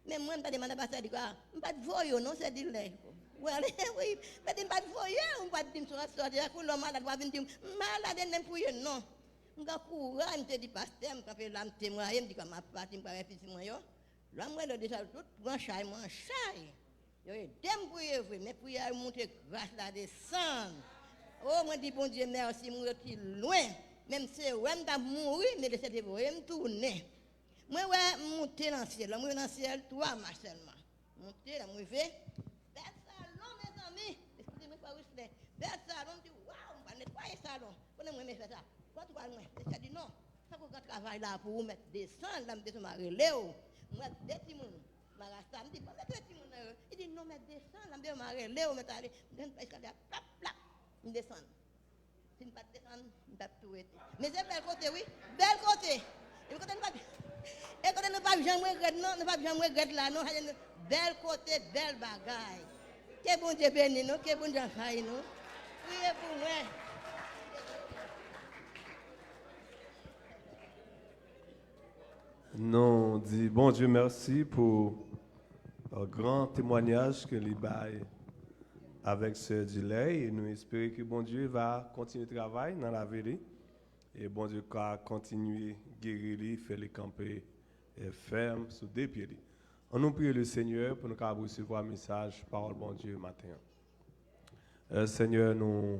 Men mwen, m ta di madanm pastè, di kwa, m pa t voye w non, se di lè. Ou ale, wi, m ta di m pa t voye w, m pa t di m sou ap sòti, ak ou lè w malad, w a vin di m, m malad, e menm pou ye non. M gen kouraj, m te di pastè, m kanpe la, m temwaye, m di kwa, m ap pati, m pral wè pitit mwen yo. Lè m rele deja, yo tout pran chay mwen an chay. Yo ede m priye vre, men priyè yo monte, gras la desann. O, mwen di Bondye mèsi, m rete lwen. Menm se wè m t ap mouri, men Lesenyè te voye m tounen. Mwen wè m monte nan syèl la, mwen nan syèl twa mach sèlman. Monte la, m rive. Bèl salon, mezanmi. Eskize mwen, pa respè. Bèl salon, m di, waw, m pral netwaye salon. Konnen mwen renmen fè sa. Kote w al mwen? Lesyèl di non. Sa pou gran travay la pou ou mèt desann, la m desann, m a rele w. M wè de timoun. Marasa, m di, bon, mèt rele timoun nan yo. Li di, non, mèt desann, la m desann, m a rele w, mèt ale. M desann pa eskalye a, plap, plap. M desann. Si m pa t desann, m t ap tou rete. Men se bèl kote, wi. Bèl kote. E kote nou p ap, e kote nou p ap janm regrèt, non. Nou p ap janm regrèt la, non. Bèl kote, bèl bagay. Ke Bondye beni nou, ke Bondye anvayi nou. Priye pou mwen. Nou di Bondye mèsi pou, euh, gran temwanyaj ke li bay avèk sè Dilèy, e nou espere ke Bondye va kontinye travay nan lavi li, e Bondye ka kontinye geri li, fè li kanpe, e fèm sou de pye li. An nou priye Lesenyè pou nou kapab resevwa mesaj pawòl Bondye maten an. E Senyè, nou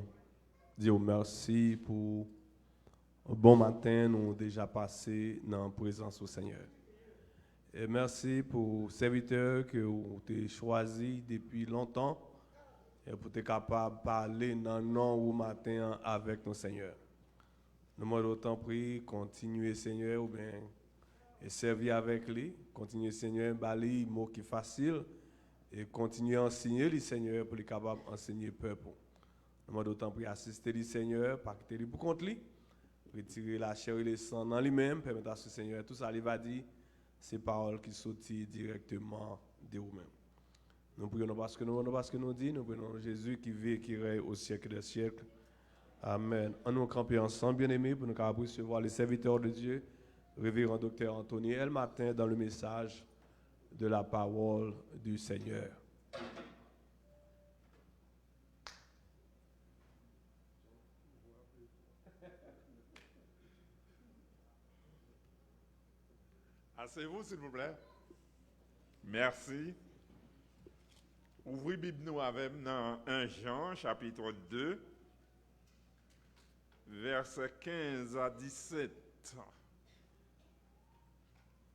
di w mèsi pou bon maten nou deja pase nan prezans ou, Senyè. E mèsi pou sèvitè ke ou te chwazi depi lontan, e pou te kapab pale nan non ou maten an avèk nou, Senyè. Nou mande w tanpri, kontinye, Senyè, ou byen, e sèvi avèk li. Kontinye, Senyè, ba li mo ki fasil, e kontinye ansenye li, Senyè, pou li kapab ansenye pèp ou. Nou mande w tanpri asiste li, Senyè, pa kite li pou kont li. Retire lachè e lesan nan li menm, pèmèt aske, Senyè, tou sa li va di, se pawòl ki soti dirèkteman de ou menm. Nou priye w non paske nou, non paske nou di, nou priye w non Jezi ki viv, ki rèy au siècle des siècles. Amen. An nou kanpe ansanm, byeneme, pou nou kapab resevwa le serviteur de Dieu, Révérend Docteur Anthony Elmatin, dans le message de la parole du Seigneur. Asseyez-vous, s'il vous plaît. Merci. Ouvri Bib nou avè m nan en Jan, chapit de, vèsè kenz a disèt.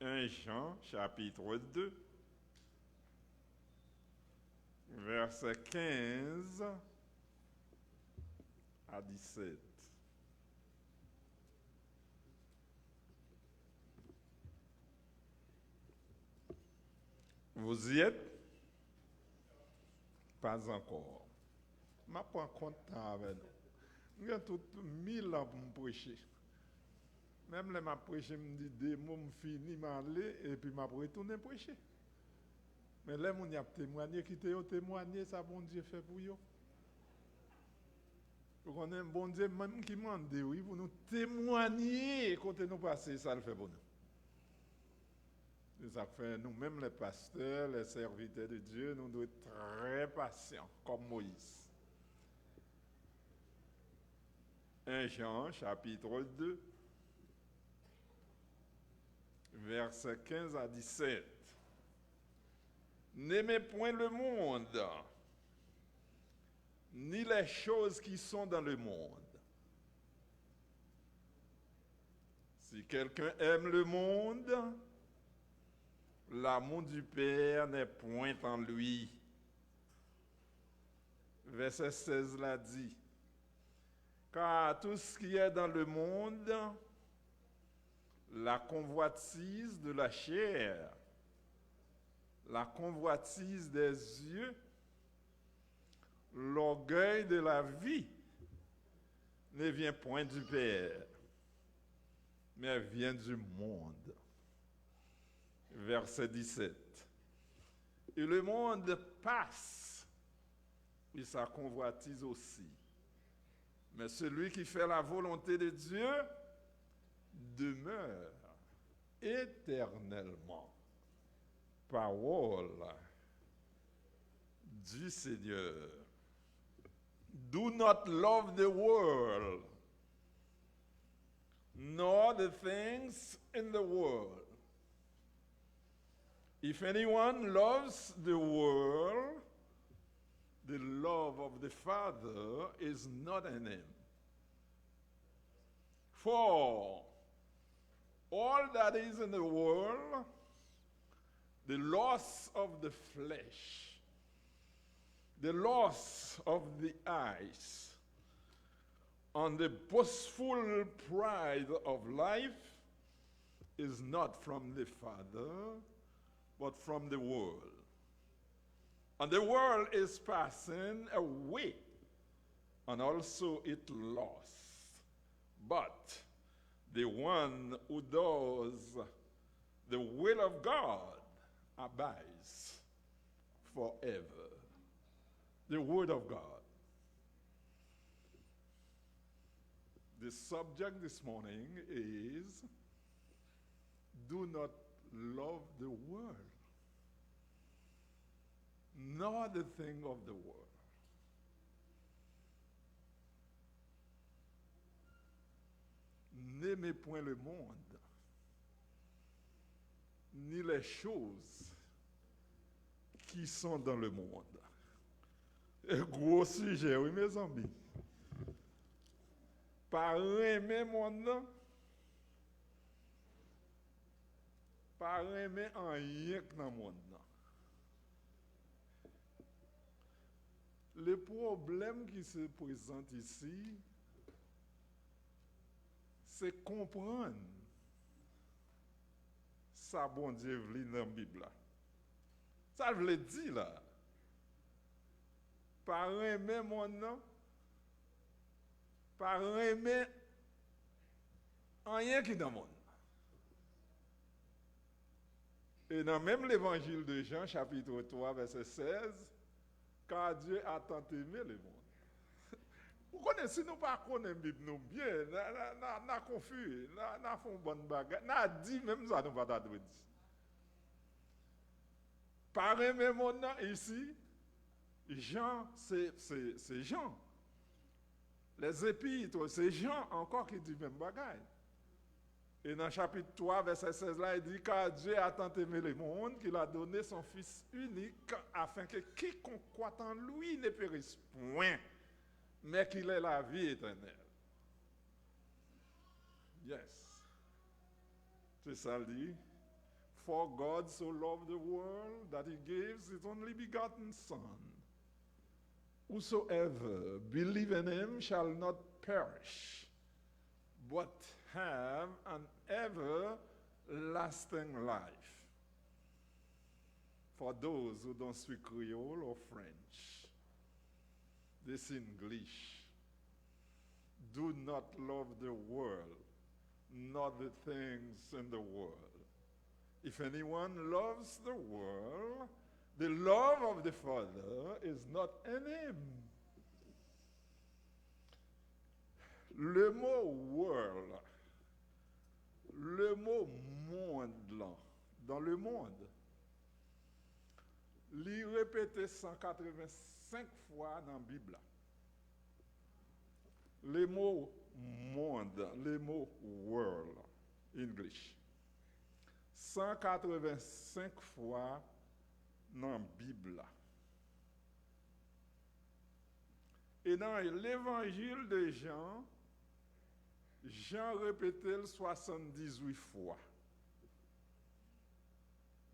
En Jan, chapit de, vèsè kenz a disèt. Vous y êtes? Pas encore. M ap pran kont tan avè nou. M gen tout mil an pou m preche. Menm lè m ap preche, m di de mo, m fini, m ale, epi m ap retounen preche. Men lè moun y ap temwanye, kite yo temwanye sa Bondye fè pou yo. Ou konnen, Bondye menm ki mande, wi, pou nou temwanye kote nou pase, sa l fè pou nou. Se sa k fè nou menm, les pasteurs, les serviteurs de Dieu, nou dwe trè pasyan, kòm Moyiz. En Jan, chapitre deux, versets quinze à dix-sept. N'aimez point le monde, ni les choses qui sont dans le monde. Si quelqu'un aime le monde, l'amour du Père n'est point en lui. Vèsè sèz la di, car tout ce qui est dans le monde, la convoitise de la chair, la convoitise des yeux, l'orgueil de la vie ne vient point du Père, mais vient du monde. Verset dix-sept. Et le monde passe, et sa convoitise aussi. Mais celui qui fait la volonté de Dieu demeure éternellement. Parole du Seigneur. Do not love the world, nor the things in the world. If anyone loves the world, the love of the Father is not in him. For all that is in the world, the lust of the flesh, the lust of the eyes, and the boastful pride of life is not from the Father, but from the world. And the world is passing away, and also its lust. But the one who does the will of God abides forever. The word of God. The subject this morning is, do not love the world, nor the thing of the world. N'aimez point le monde, ni les choses qui sont dans le monde. E gwo sijè, wi, mezanmi. Pa renmen monn nan, pa renmen anyen k nan monn nan. Le problème qui se présente ici, se konprann sa Bondye vle nan Bib la. Sa l vle di la? Pa renmen monn nan, pa renmen anyen ki nan monn nan. E nan menm levanjil de Jan, chapitre twa, vèsè sèz, car Dieu a tant aimé le monde. Ou konnen, si nou pa konnen Bib nou byen, n a, n a, n a, n a konfi, n a, n a fè yon bann bagay, n a di menm sa nou pa ta dwe di. Pa renmen monn nan, isi, Jan, se, se, se Jan. Les Épîtres, se Jan ankò ki di menm bagay. E nan chapit twa, vèsè sèz la, li di, car Dieu a tant aimé le monde qu'il a donné son Fils unique, afin que quiconque croit en lui ne périsse point, mais qu'il ait la vie éternelle. Yes. Se sa l di. For God so loved the world that he gave his only begotten Son. Whosoever believe in him shall not perish, but have an everlasting life. For those who don't speak Creole or French, this English. Do not love the world, nor the things in the world. If anyone loves the world, the love of the Father is not in him. Le mo world, le mo monde lan, dans le monde, li repete san katrevensenk fwa nan Bib la. Le mo monde, le mot world, English, san katrevensenk fwa nan Bib la. E nan Levanjil de Jan, Jan repete l swasanndizwit fwa.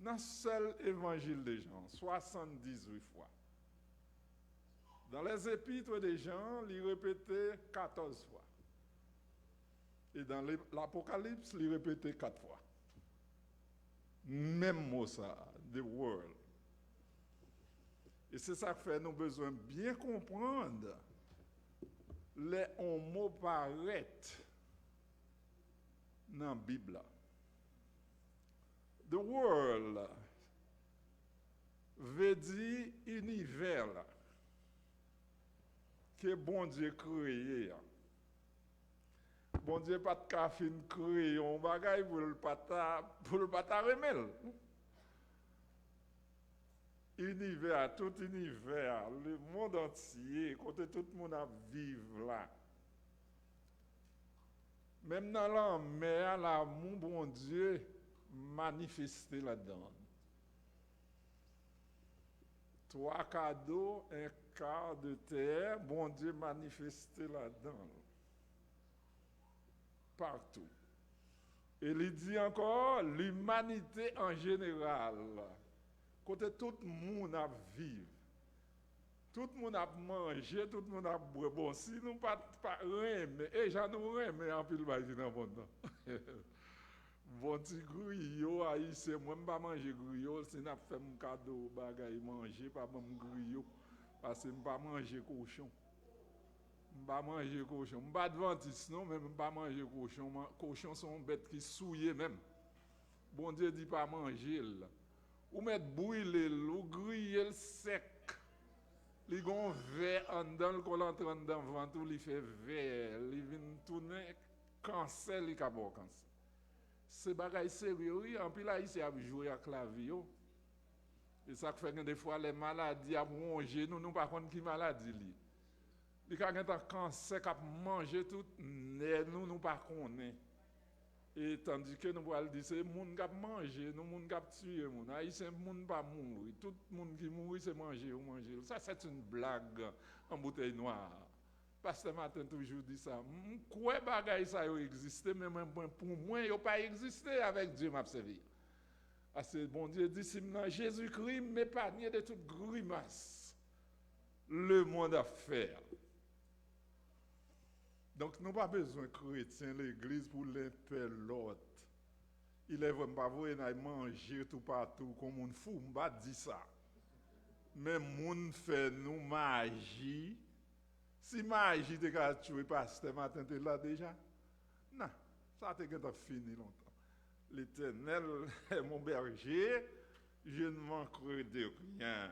Nan sèl Evanjil de Jan, swasanndizwit fwa. Dans les épîtres de Jean, li repete katòz fwa. E dans l'Apocalypse, li repete kat fwa. Menm mo sa, the world. E se sa k fè nou bezwen byen konprann lè on mo parèt nan Bib la. The world vle di inivè la ke Bondye kreye a. Bondye pa t ka fin kreye yon bagay pou l pa ta, pou l pa ta renmen l. Inivè a, tout inivè a, le mond antye, kote tout moun ap viv la. Menm nan lanmè a, lamou Bondye manifeste ladan l. Twa ka do, en ka de tè, Bondye manifeste ladan l. Patou. E li di ankò, limanite an jeneral, kote tout moun ap viv, tout moun ap manje, tout moun ap bwè. Bon, si nou pa t pa renmen, e jan nou renmen anpil bagay ki nan mond nan. Bon ti griyo, Ayisyen, mwen m pa manje griyo, si n ap fè m kado bagay manje, pa ban m griyo, paske m pa manje kochon. M pa manje kochon. M pa advantis non, men m pa manje kochon. Man-, kochon se yon bèt ki souye menm. Bondye di pa manje l. Ou mèt brile l, ou griye l sèk. Li gen yon vè anndan l, kò l antre anndan vant ou, li fè vè, li vin tounen kansè, li ka ba w kansè. Se bagay serye wi, anpil Ayisyen ap jwe ak lavi yo. E sa k fè gen defwa lè maladi ap wonje nou, nou pa konn ki maladi li ye. Li ka gentan kansè k ap manje tout nè nou, nou pa konnen. E tandike nou pral di se moun k ap manje nou, moun k ap tiye moun. Ayisyen, moun pa mouri. Tout moun ki mouri se manje yo manje l. Ça, c'est une blague en bouteille noire. Pastè Maten toujou di sa. M kwè bagay sa yo egziste, men mwen, mwen, pou mwen, yo pa egziste avèk Dye m ap sèvi a. Paske Bondye di, si m nan Jezikri, m epanye de tout grimas lemonn ap fè a. Donk, nou pa bezwen kretyen legliz pou len pè lòt. Il est vrai, m pa voye n al manje toupatou kon moun fou, m pa di sa. Men moun fè nou maji. Si maji te ka tchwe pastè Maten te la deja. Non, sa te gentan fini lontan. L'Éternel est mon berger, je ne manquerai de rien.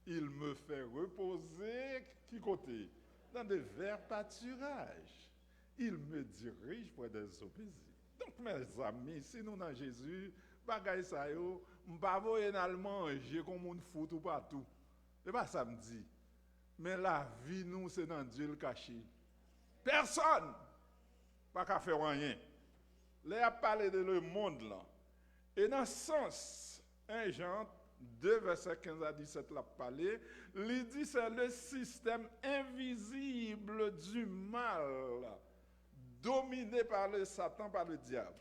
Il me fait reposer, ki kote? Dans de verts pâturages. Il me dirige près des eaux paisibles. Donk, mezanmi, si nou nan Jezi, bagay sa yo, m pa voye n al manje kon moun fou toupatou. Se pa sa m di. Men lavi nou, se nan Dye l kache. Pèsonn pa ka fè w anyen. Lè y ap pale de lemonn lan, e nan sans en Jan de, vèsè kenz a disèt, l ap pale, li di, c'est le système invisible du mal, dominé par le Satan, par le diable.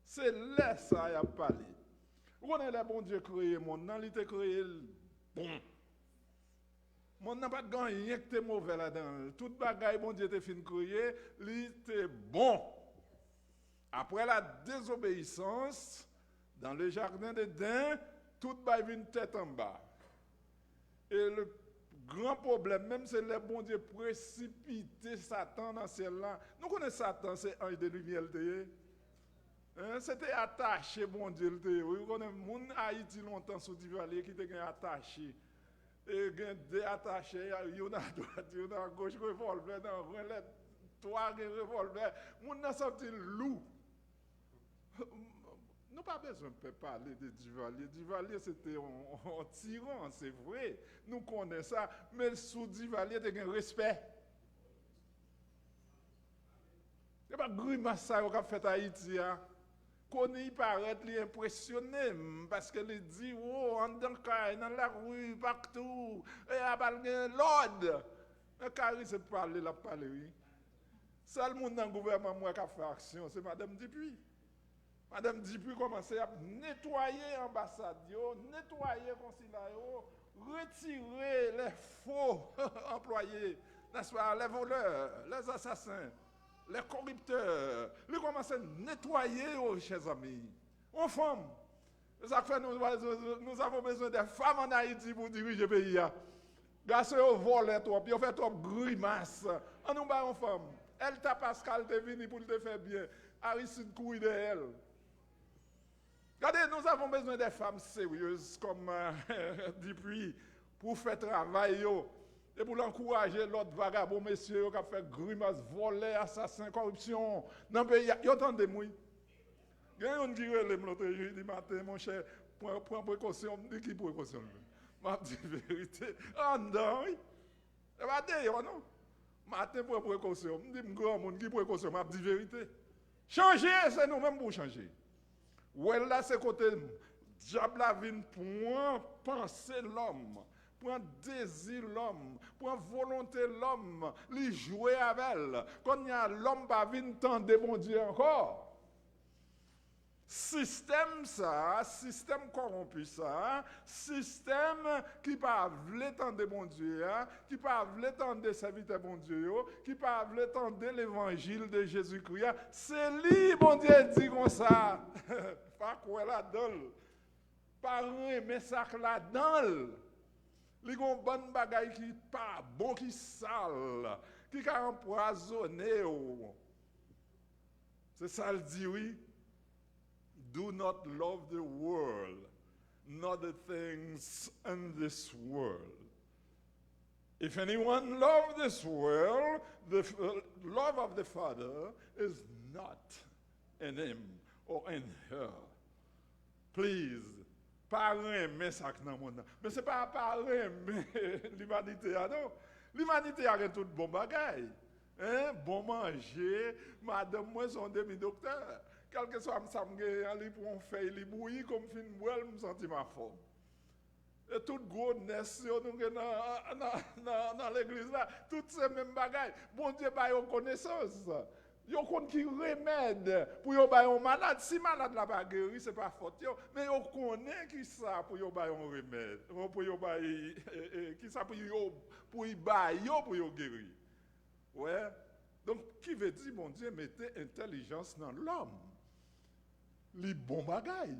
Se lè sa y ap pale. Ou konnen lè Bondye kreye monn nan, li te kreye l bon. Monn nan pa t gen anyen ki te movè ladan l. Tout bagay Bondye te fin kreye, li te bon. Après la désobéissance, dans le jardin d'Éden, tout bay vin tèt anba. E le gran pwoblèm menm, se lè Bondye presipite Satan nan syèl la. Nou konnen Satan se anj de limyè l te ye. Hein? Se te atache Bondye l te ye. Wi, ou konnen moun Ayiti lontan sou Divalye ki te gen atache. E gen de atache, youn a dwat, youn a goch, revòlvè nan ren lè twa gen revòlvè. Moun nan santi l lou. Nou pa bezwen pè pale de Divalye. Divalye se te yon, yon tiran, se vre. Nou konnen sa. Men sou Divalye te gen respè. Grimas sa yo k ap fèt Ayiti a, Conille parèt, li enpresyone m, paske li di, o, anndan kay, nan lari, patou, e a pral gen lòd. Men Kari se pale l ap pale, wi. Sèl moun nan gouvènman m wè k ap fè aksyon, se Madanm Dupuy. Madanm Dupuy kòmanse ap netwaye anbasad yo, netwaye konsila yo, retire les faux employés, n'est-ce pas, les voleurs, les assassins, les corrupteurs. Li kòmanse netwaye yo, chè zanmi. On fanm. Se sa k fè nou, nous avons besoin des femmes en Haïti pou dirije peyi a. Gason yo vòlè twòp, yo fè twòp grimas. Ann nou bay yon fanm. Elta Pascal te vini pou l te fè byen. Aristide kouri dèyè l. Gade, nous avons besoin des femmes sérieuses comme euh, Dupuy pou fè travay yo. E pou l ankouraje lòt vagabon mesye yo k ap fè grimas, vòlè, asasen, kòripsyon nan peyi a. Yo tande m, wi. Gen youn ki rele m lòt jou, li di, Maten, monchè, pran, pran prekosyon. M di, Ki prekosyon l pran? M ap di verite. Anndan, wi. E pa deyò, non. Maten, pran prekosyon. M di, M granmoun, ki prekosyon? M ap di verite. Chanje, se nou menm pou chanje. Wèl la, se kote dyab la vin pran panse lòm, pran dezi lòm, pran volonte lòm, li jwe avè l. Kounye a, lòm pa vin tande Bondye ankò. Sistèm sa a, sistèm kòwonpi sa a, sistèm ki pa vle tande Bondye a, ki pa vle tande sèvitè Bondye yo, ki pa vle tande levanjil de Jezikri a, se li Bondye di konsa. Pa kwè ladan l. Pa renmen sa k ladan l. Li gon bann bagay ki pa bon, ki sal, ki ka anpwazonnen w. Se sa l di, wi. Do not love the world, nor the things in this world. If anyone love this world, the f- love of the Father is not in him or in her. Please, pa renmen sa k nan mond nan. Men se pa pa renmen limanite a, non. Limanite a gen tout bon bagay. Hein? Bon manje, madanm mwen se yon demi doktè. Kèlkeswa sa m genyen an, li pran yon fèy, li bouyi, kou m fin bwè l, m santi m anfòm. E tout gwo nès yo nou gen nan, nan, nan, nan legliz la, tout se menm bagay. Bondye ba yo konesans. Yo konn ki remèd pou yo bay yon malad. Si malad la pa geri, se pa fòt yo, men yo konnen ki sa pou yo bay yon remèd, pou yo bay, e, e, ki sa pou yo, pou y ba yo pou yo geri. Wè? Donk, ki vle di Bondye mete entèlijans nan lòm. Li bon bagay.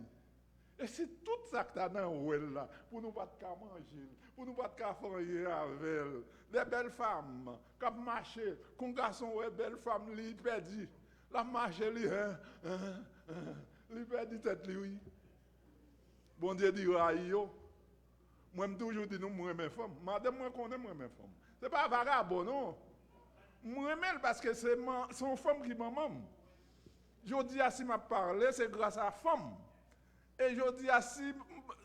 E si tout sa k ta nan wèl la, pou nou pa t ka manje l, pou nou pa t ka fè anyen avè l, de bèl fanm k ap mache, kon gason wè bèl fanm li pèdi, l ap mache li, hein, hein, hein, li pèdi tèt li, wi. Bondye di rayi yo. Mwen, m toujou di nou, m renmen fanm. Madanm mwen konnen m renmen fanm. Se pa vagabon, non. M renmen l paske se man- se yon fanm ki manman m. Jodi a, si m ap pale, se gras a fanm. E jodi a, si m-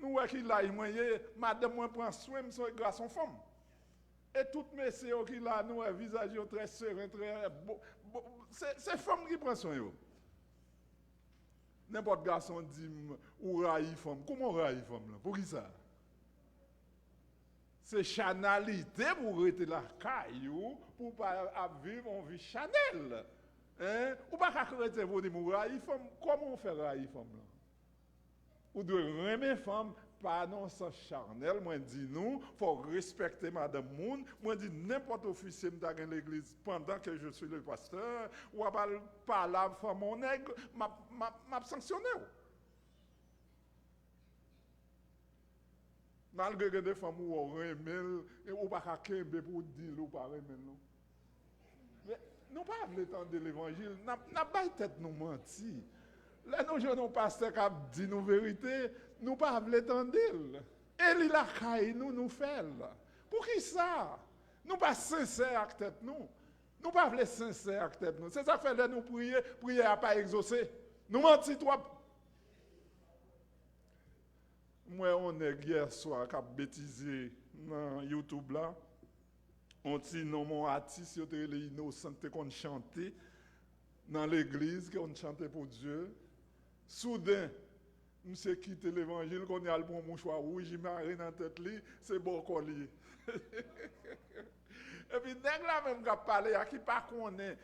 nou wè ki laj mwen ye, madanm mwen pran swen m, se gras yon fanm. E tout mesye yo ki la, nou wè vizaj yo trè seren, trè bo, bo, se, se fanm ki pran swen yo. Nenpòt gason di m ou rayi fanm. Kouman w rayi fanm lan? Poukisa? Se chanalite pou w rete lakay ou, pou w pa ap viv yon vi chanèl. Hein? Ou pa ka rete pou w di m ou rayi fanm. Kòman w fè rayi fanm lan? Ou dwe renmen fanm, pa nan sans chanèl, mwen di nou, fò w respekte madanm moun, mwen di nenpòt ofisye m ta gen legliz, pendant que je suis le pasteur, w ap al pale ak fanm yon nèg, m ap, m ap, m ap sanksyone w. Malgre gen de fanm ou wè w renmen l, e ou pa ka kenbe pou w di l ou pa renmen l, non. Men, nou pa vle tande levanjil, n ap, n ap bay tèt nou manti. Lè nou jwenn yon pastè k ap di nou verite, nou pa vle tande l. E li lakay nou, nou fè l. Poukisa? Nou pa sensè ak tèt nou. Nou pa vle sensè ak tèt nou. Se sa k fè lè nou priye, priyè a pa egzose. Nou manti twòp. M wè yon nèg yè swa k ap betize nan YouTube la. Yon ti nonm, yon atis yo te rele Inosan, te konn chante. nan legliz ke w chante pou Dye. Souden, misye kite levanjil, kounye a l pran mouchwa wouj, li mare nan tèt li, se bòkò li ye. Epi nèg la menm k ap pale a, ki pa konnen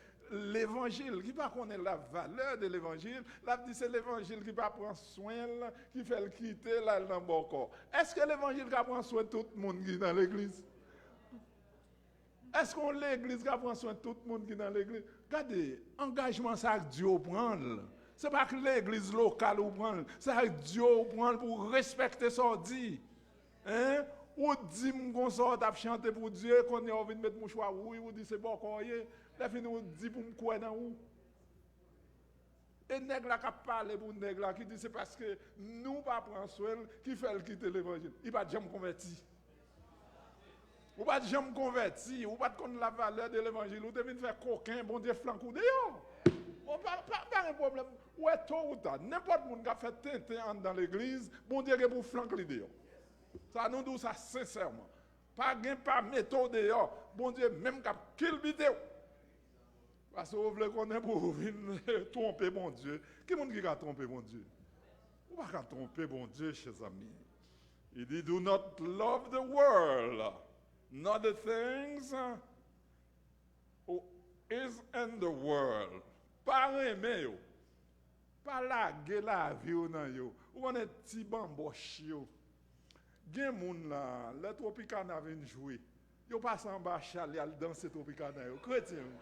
levanjil, ki pa konnen la valè de levanjil, l ap di se levanjil ki pa pran swen l, ki fè l kite l al nan bòkò. Èske levanjil ka pran swen tout moun ki nan legliz? Èske yon legliz ka pran swen tout moun ki nan legliz? Gade, angajman sa ak Dye w pran l. Se pa ak legliz lokal ou pran l. Se ak Dye w pran l pou w respekte sa w di. Hein? Ou di m konsa w t ap chante pou Dye, kounye a w vin met mouchwa wouy, ou di se bòkò w ye. Lè fini ou di pou m kwè nan ou. E nèg la k ap pale pou nèg la ki di se paske nou pa pran swen l ki fè l kite levanjil. Li pa t janm konvèti. Ou pa t janm konvèti, ou pa t konn la valè de levanjil, ou te vin fè koken, Bondye flanke w deyò. Bon, pa, pa, pa gen pwoblèm. Ou wè, to ou ta, nenpòt moun k ap fè tenten anndan legliz, Bondye gen pou flanke li deyò. Sa, nou di w sa sensèman. Pa gen, pa mete w deyò. Bondye menm k ap kilbite w. Paske w vle konnen pou w vin twonpe Bondye. Ki moun ki ka twonpe Bondye? Ou pa ka twonpe Bondye, chè zanmi. Li di, "Do not love the world, nor the things, uh, is in the world." Pa renmen yo. Pa lage lavi w nan yo. Ou konnen ti banbòch yo. Gen moun la, lè Tropicana vin jwe, yo pase anba chal, y al danse Tropicana yo. Kretyen wi.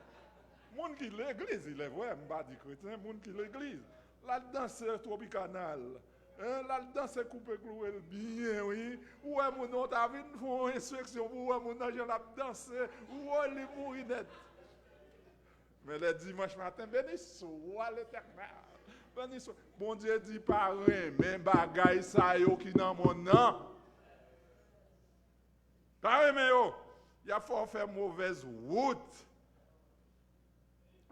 Moun ki legliz, il est vrai, m pa di kretyen, moun ki legliz. L al danse Tropicana l. Hein, l al danse koupe klouwe l byen, wi. Ou wè moun nan, w ta vin fè yon enspeksyon pou w wè moun nan jan l ap danse. Ou wè li mouri nèt. Men lè dimanch maten, beni swa Letènèl. Beni swa. Bondye di pa renmen bagay sa yo ki nan monn nan. Pa renmen yo. Y ap fè w fè movèz wout.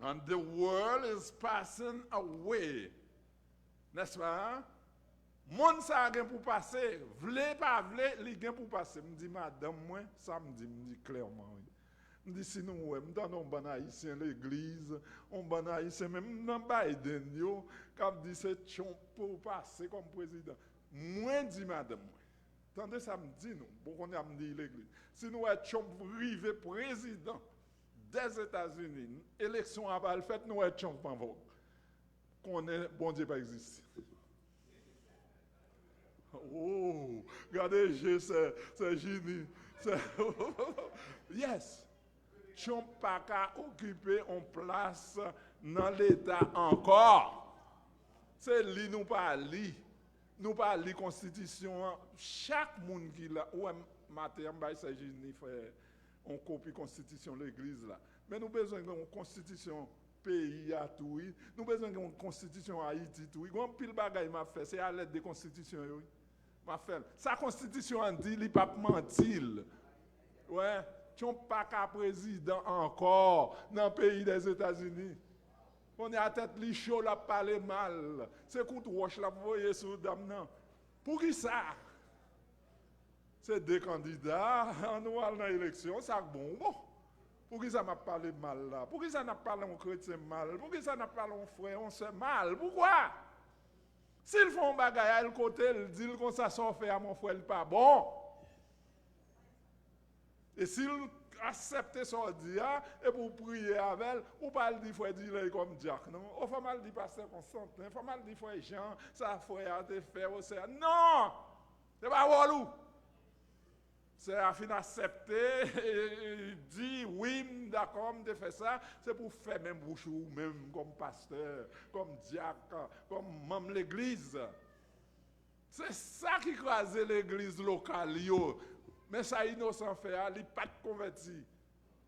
And the world is passing away. Nèspa? Monn sa a gen pou pase, vle pa vle, li gen pou pase. M di madanm mwen, sa m di, m di klèman, wi. M di, si nou wè, m tande yon bann Ayisyen legliz, yon bann Ayisyen menm nan Biden yo, k ap di se Trump pou pase kòm prezidan. Mwen di madanm mwen, tande sa m di nou, bon, kounye a m di legliz. Si nou wè Trump rive prezidan dèzetazini, eleksyon an pral fèt, nou wè Trump anvan w. Konnen Bondye pa egziste. Oh, gade je sè, sè Jini. Sè, yes. Trump pa ka okipe yon plas nan Leta ankò. Se li nou pa li. Nou pa li konstitisyon an. Chak moun ki la, ou wè maten an, m bay sè Jini fè yon kopi konstitisyon legliz la. Men nou bezwen gen yon konstitisyon peyi a tou, wi. Nou bezwen gen yon konstitisyon Ayiti tou, wi. Gen anpil bagay m ap fè, se a lèd de konstitisyon yo, wi. M ap fè l. Sa konstitisyon an di, li p ap manti l. Wè, Trump pa ka prezidan ankò nan peyi Dèzetazini. Kounye a tèt li cho, l ap pale mal. Se kout wòch l ap voye sou dam nan. Poukisa? Se de kandida, an nou al nan eleksyon, sa k bon ou bon. Poukisa n ap pale mal la? Poukisa n ap pale yon kretyen mal? Poukisa n ap pale yon frè, yon sè mal? Poukwa? Si l fè yon bagay, al kote l, di l konsa, sa w fè a, mon frè, li pa bon. E si l aksepte sa w di a, epi w priye avè l, ou pa al di frè Dilèy kòm dyak, non. O, fò m al di pastè Konstantin, fò m al di frè Jan, sa frè a te fè, o sè a. Non! Se pa wòl ou. Sè a fin aksepte, e, e, di, wi, m dakò, m te fè sa, se pou w fèmen bouch ou, ou menm, kòm pastè, kòm dyak, kòm manm legliz. Se sa ki kraze legliz lokal yo. Men sa Inosan fè a, li pa t konvèti.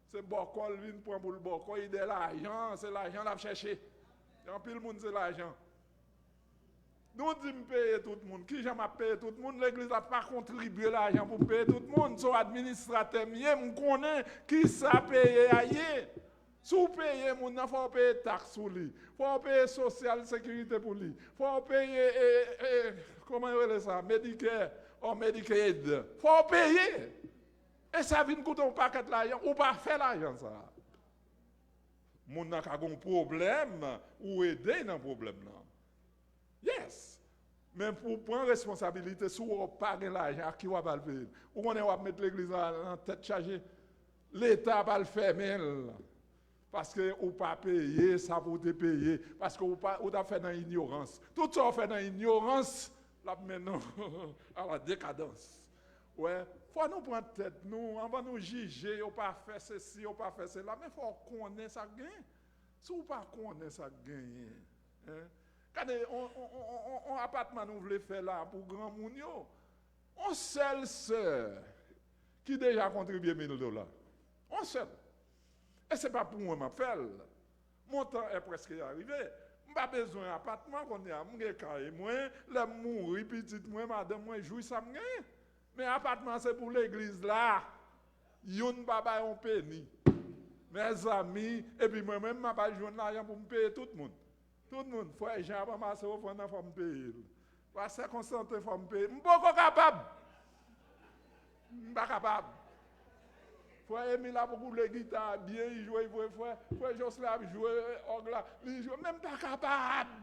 Se bòkò l vin pran pou l bòkò, li dèyè lajan, se lajan l ap chèche. Gen anpil moun se lajan. Nou di m peye tout moun. Kijan m ap peye tout moun? Legliz la pa kontribye lajan pou m peye tout moun. Se yon administratè m ye, m konnen kisa peye a ye. Si w peye moun nan, fò w peye taks pou li. Fò w peye sosyal sekirite pou li. Fò w peye, e, e, kòman yo rele sa? Medicare or Medicaid. Fò w peye. E sa vin koute yon pakèt lajan. Ou pa fè lajan sa. Moun nan ka gen yon pwoblèm, ou ede l nan pwoblèm nan. Yes. Men pou w pran responsabilite, si w pa gen lajan, ak ki w ap al peye l? Ou konnen w ap met legliz la nan tèt chaje? Leta ap al fèmen l. Paske ou pa peye sa pou w te peye. Paske ou pa, ou t ap fè nan inyorans. Tout sa w fè nan inyorans, l ap mennen w a la dekadans. Wè, fò nou pran tèt nou, anvan nou jije, yo pa fè sesi, yo pa fè sela, men fò w konnen sa k genyen. Si w pa konnen sa k genyen, en, gade, on, on, on, on, on apatman nou vle fè la pou granmoun yo. On sèl sè ki deja kontribye mil dola. On sèl. E se pa pou mwen m ap fè l. Mon tan è prèske arive. M pa bezwen apatman kounye a. M gen kay mwen. Lè m mouri, pitit mwen, madanm mwen jwi sa m genyen. Men apatman se pou legliz la. Youn pa bay yon peni. Mezanmi, epi mwen menm, m ap al jwenn lajan pou m peye tout moun. Tout moun, frè Jan ap ranmase ofrann nan, fò m peye l. Pastè Konstantin, fò m peye. M poko kapab. M pa kapab. Frè Emil ap woule gita byen, li jwe vre, frè, frè Joslin ap jwe òg la, li jwe, men m pa kapab.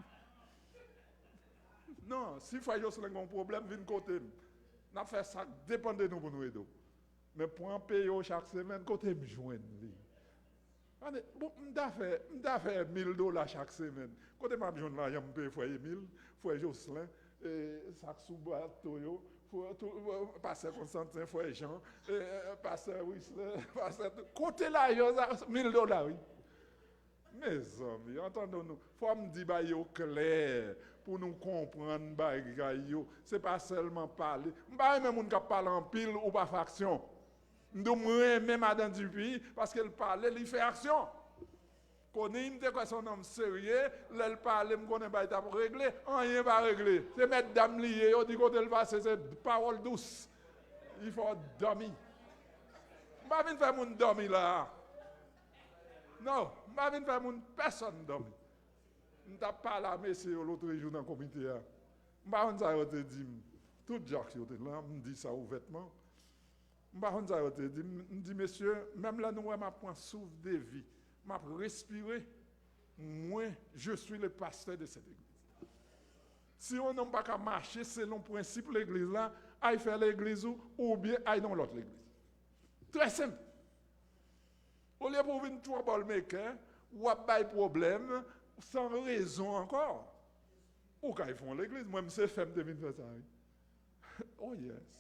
Non, si frè Joslin gen yon pwoblèm, vin kote m. N ap fè sa k depann de nou pou nou ede w. Men pran peye w chak semèn, kote m jwenn li? Gade, bon, m ta fè, m ta fè mil dola chak semèn. Kote m ap jwenn lajan m peye frè Emil, frè Joslin, e, sa k sou bato yo, frè, tou, pastè Konstantin, frè Jan, e, pastè Wislè, pastè, kote lajan sa, mil dola, wi. Mezanmi, antande nou, fò m di bagay yo klè pou nou konprann bagay yo. Se pa sèlman pale. M pa renmen moun k ap pale anpil ou pa fè aksyon. M di w, m renmen Madan Dupuy paske l pale, li fè aksyon. Conille, m te kwè se yon nonm serye, lè l pale, m konnen bagay t ap regle, anyen pa regle. Se mèt dam li ye, yo di kote l pase, se pawòl dous. Li fè w dòmi. M pa vin fè moun dòmi la a. Non, m pa vin fè moun, pèsonn dòmi. M t ap pale a mesye yo lotrejou nan komite a. M pa konn sa yo te di m. Tout dyak yo te la, m di sa ouvètman. M pa konn sa yo te di m. M di, mesye, menm lè nou wè m ap pran souf de vi, m ap respire, mwen, je suis le pasteur de cette église. Si yon nonm pa ka mache selon prensip legliz la, ay fè legliz ou, oubyen ay nan yon lòt legliz. Trè senp. Olye pou w vin troublemaker, w ap bay pwoblèm san rezon ankò. Ou kay fè yon legliz, mwen, m se fè m te vin fè sa, wi. Oh yes.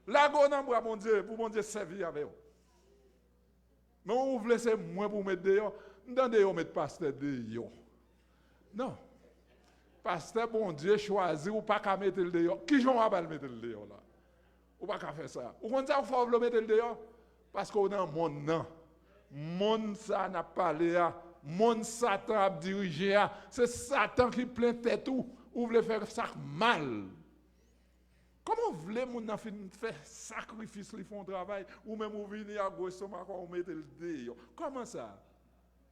Lage w nan bra Bondye, pou Bondye sèvi avè w. Men ou vle se mwen pou w met deyò? M tande yo met pastè deyò. Non. Pastè Bondye chwazi, ou pa ka mete l deyò. Kijan w ap al mete l deyò la? Ou pa ka fè sa. Ou konn sa w fè w vle w mete l deyò? Paske w nan monn nan. Monn sa n ap pale a, monn Satan ap dirije a, se Satan ki plen tèt ou. Ou vle fè sa k mal. Kòman w vle moun nan fin fè sakrifis, li fè yon travay, ou menm ou vini ak gwo estomak ou mete l deyò? Kòman sa?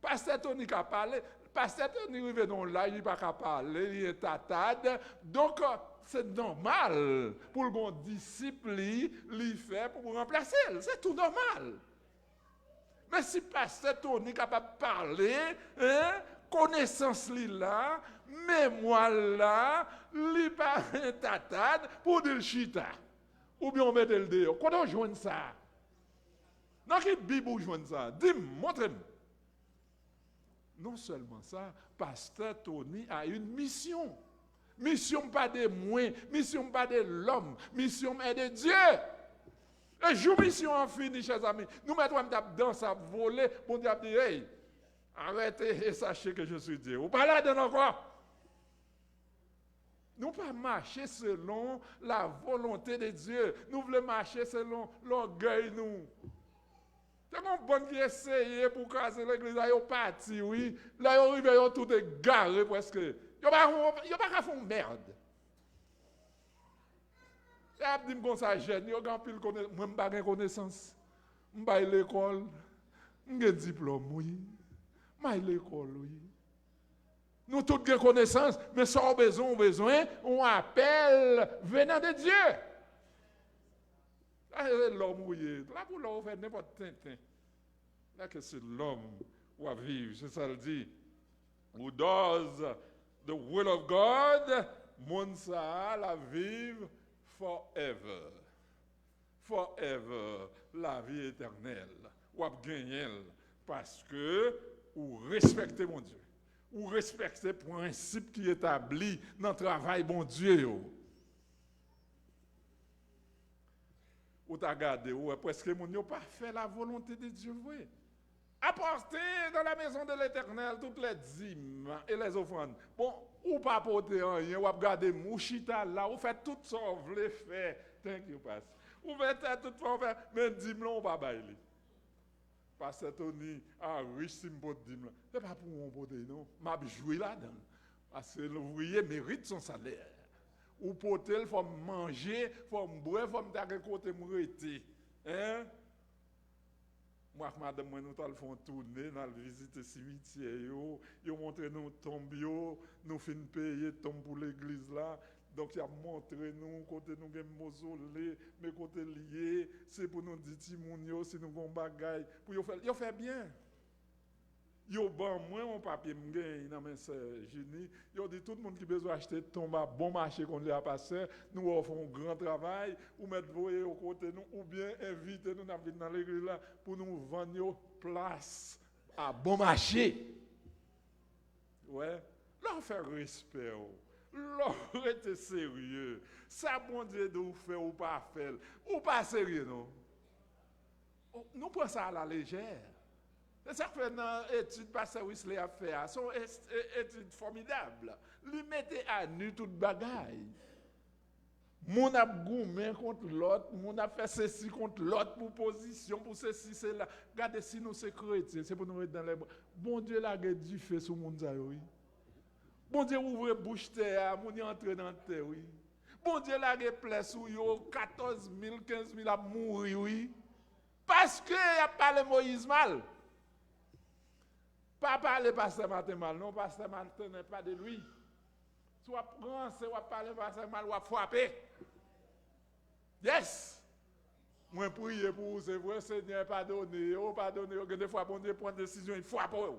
Pastè Tony ka pale, pastè Tony rive nan yon laj, li pa ka pale, li entatad. Donk, se nòmal pou l gen yon disip li, li fè pou ranplase l. Se tou nòmal. Men si pastè Tony kapab pale, en, konesans li la, memwa l la, li pa entatad pou di l chita. Oubyen w mete l deyò. Kote w jwenn sa? Nan ki Bib ou jwenn sa? Di m, montre m. Non sèlman sa, pastè Tony a une mission. Misyon m pa de mwen, misyon m pa de lòm, misyon m è de Dye. E jou misyon an fini, chè zanmi, nou mèt wè m t ap danse, ap vole, Bondye ap di, hey, arrêtez et sachez que je suis Dieu. Ou pa ladan l ankò. Nou pa mache selon la volonte de Dye. Nou vle mache selon lògèy nou. Te gen yon bann ki eseye pou kraze legliz la, yo pati, wi. Lè yo rive, yo tout egare prèske. Yo pa, yo pa ka fè yon mèd. E ap di m konsa, jèn, yo gen anpil kone-, mwen, m pa gen konesans. M bay lekòl. M gen diplòm, wi. M bay lekòl, wi. Nou tout gen konesans, men sa w bezwen, w bezwen yon apèl venan de Dye. Sa se lòm ou ye. La pou lè w fè nenpòt tenten. Lè ke se lòm, w ap viv. Se sa l di. Who does the will of God, moun sa a, l ap viv forever. Forever, lavi etènèl. W ap genyen l paske ou respekte Bondye. Ou respekte prensip ki etabli nan travay Bondye yo. Ou ta gade, ou wè, prèske moun yo pa fè la volonté de Dieu vre. Apportez dans la maison de l'Éternel toutes les dîmes et les offrandes. Bon, ou pa pote anyen, w ap gade m, ou chita la, ou fè tout sa w vle fè. Thank you, Pastor. Ou fè tout sa w fè, men dim lan, ou pa bay li. Pastè Tony, a rich si m pot dim lan. Se pa pou ou pote non. M ap jwi ladan l. Paske louvriye mérite son salaire. Ou pote l, fò m manje, fò m bwè, fò m ta gen kote m rete. Hein? Mwen ak madanm mwen, nou t al fè yon toune, n al vizite simityè yo, yo montre nou tonb yo, nou fin peye tonb pou legliz la. Donk, y ap montre nou kote nou gen mozole, men kote l ye, se pou nou di timoun yo, si nou gen yon bagay, pou yo fè l. Yo fè byen. Yo ban mwen yon papye m genyen nan men sè Jini. Yo di tout moun ki bezwen achte tonb a bon mache kounye a, pastè, nou wè w fè yon gran travay, ou mèt voye yo kote nou, oubyen envite nou, n ap vin nan legliz la, pou nou vann yo plas a bon mache. Wè, lè w fè respè w, lè w rete serye, sa Bondye di w fè, ou pa fè l, ou pa serye non. Nou pran sa a la lejè. Se sa k fè nan etid pastè Wesley ap fè a, se yon es- e- etid fòmidab. Li mete a nu tout bagay. Moun ap goumen kont lòt, moun ap fè sesi kont lòt pou pozisyon, pou sesi, sela. Gade, si nou se kretyen, se pou nou ret dans les bras. Bondye lage dife sou moun sa yo, wi. Bondye ouvre bouch tè a, moun yo antre nan tè, wi. Bondye lage plè sou yo, katòz mil, kenz mil ap mouri, wi. Paske y ap pale Moyiz mal. Pa pale pastè Martin mal, non, pastè Martin n'est pas de lui. Si w ap ranse, w ap pale pastè mal, w ap frape. Yes! Mwen priye pou ou, se vre, Senyè, padone yo, padone yo. Gen de fwa, Bondye pran desizyon, li frape w.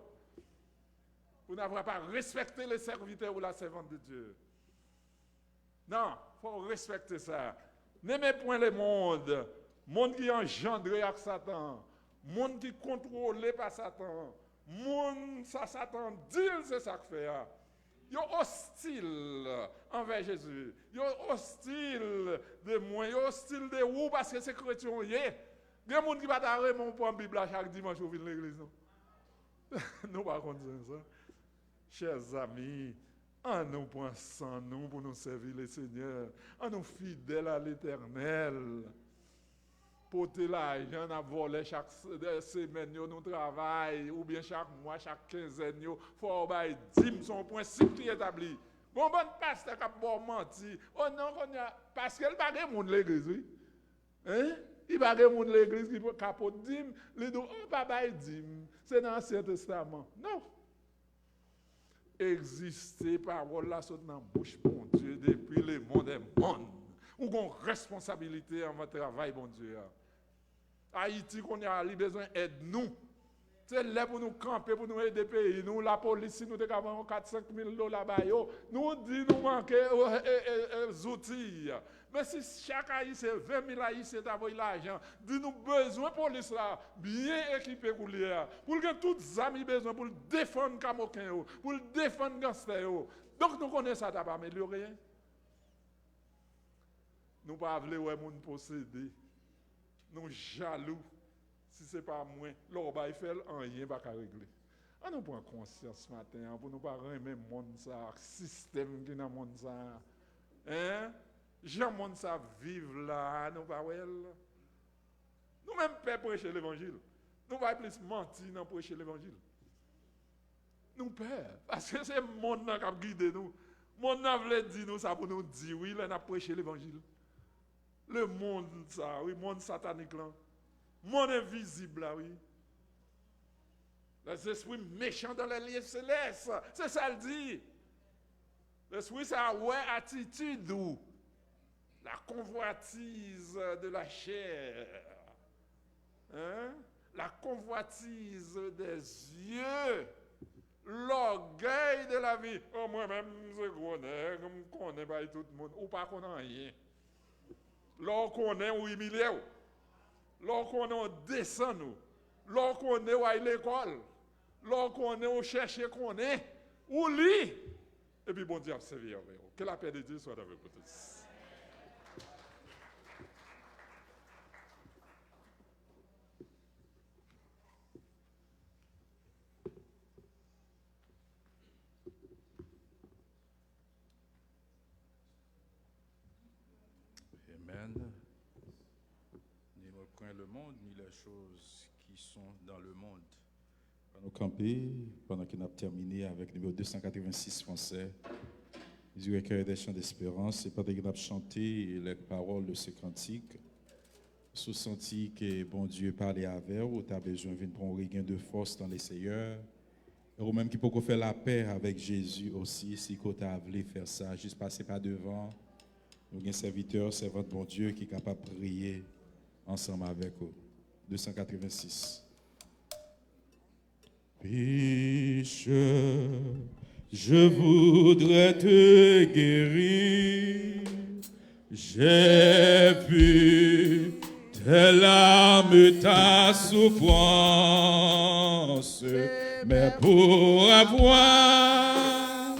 Pou n ap pa respekte le serviteur ou la servante de Dieu. Non, fò w respekte sa. Ne mets point le monde, monn ki anjandre ak Satan, monn ki kontwole pa Satan, monn sa Satan di l se sa k fè a. Yo ostil anvè Jezi. Yo ostil de mwen. Yo ostil de ou paske se kretyen w ye. Gen moun ki pa ta renmen w pran Bib la chak dimanch ou vin legliz, non. Nou pa konn sa. Chè zanmi, ann nou pran san nou pou nou sèvi Lesenyè. Ann nou fidèl a Letènèl. Pote lajan n ap vòlè chak s- de- semèn yo nou travay, oubyen chak mwa, chak kenzèn yo, fò w bay dim, se yon prensip ki etabli. Gon bann pastè k ap ba w manti. O non, kounye a, paske l pa gen moun legliz, wi. Hein? Li pa gen moun legliz ki ka pot dim, li di w, o, pa bay dim. Se nan Ansyen Testaman. Non. Egziste, pawòl la sot nan bouch Bondye depi le monde est monde. Ou gon responsabilite anvan travay Bondye a. Ayiti kounye a, li bezwen èd nou. Se lè pou nou kanpe, pou nou ede peyi nou. Lapolis, si nou te ka ban yon kat, senk mil dola ba yo, nou di nou manke e, e, e, e, zouti. Men si chak Ayisyen, ven mil Ayisyen ta voye lajan, di nou bezwen polis la byen ekipe koulye a, pou l gen tout zam li bezwen pou l defann kamoken yo, pou l defann ganstè yo. Donk nou konnen sa t ap amelyore. Nou pa vle wè moun posede. Nou jalou. Si se pa mwen, lè w bay fè l, anyen pa ka regle. Ann nou pran konsyans maten an pou nou pa renmen monn sa a, sistèm ki nan monn sa a. Hein? Jan monn sa ap viv la a, nou pa wè l? Nou menm pè preche levanjil. Nou bay plis manti nan preche levanjil. Nou pè, paske se monn nan k ap gide nou. Monn nan vle di nou sa pou nou di, wi, lè n ap preche levanjil. Le monn sa, wi, monn satanik lan. Monn envizib la, wi. Les esprits méchants dans les lieux célestes. Se sa l di. Lespri sa a wè atitid ou. La convoitise de la chair. Hein? La convoitise des yeux, l'orgueil de la vie. Oh, mwen menm, m se gwo nèg, m konnen bay tout moun. Ou pa konn anyen. Lè w konnen, ou imilye w. Lè w konnen, w desann ou. Lè w konnen, w al lekòl. Lè w konnen, w chèche konnen. Ou li. Epi Bondye ap sèvi avè w. Que la paix de Dieu soit avec vous tous. Amen. Ni le point le monde, ni les choses qui sont dans le monde. Ann nou kanpe pandan ke n ap tèmine avèk nimewo de san katrevensis fransè, Directeur des Chants d'Espérance, e pandan ke n ap chante les paroles de ce cantique, si w santi ke Bondye pale avè w, ou ta bezwen vin pran yon regen de fòs dans le Seigneur, e ou menm ki poko fè lapè avèk Jezi osi, si ke w ta vle fè sa, jis pase pa devan. Nou gen sèvitè, sèvant Bondye ki kapab priye ansanm avèk ou. De san katrevensis. Pécheur, je voudrais te guérir. J'ai vu tes larmes, ta souffrance, mais pour avoir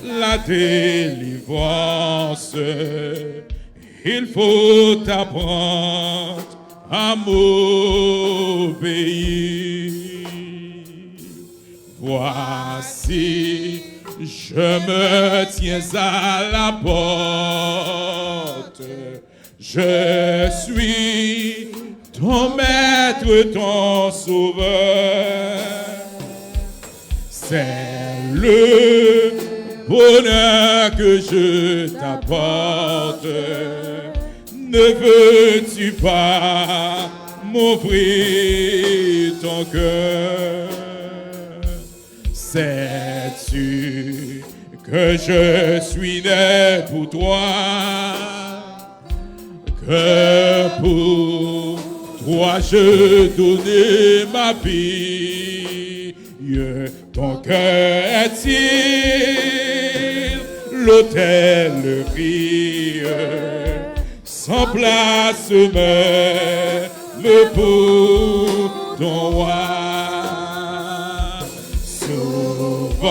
la délivrance, il faut apprendre à m'obéir. Voici, je me tiens à la porte. Je suis ton maître, ton sauveur. C'est le bonheur que je t'apporte. Ne veux-tu pas m'ouvrir ton cœur? Sais-tu que je suis né pour toi, que pour toi je donne ma vie? Ton cœur est-il l'autel de prière, sans place même pour ton roi? Souvent,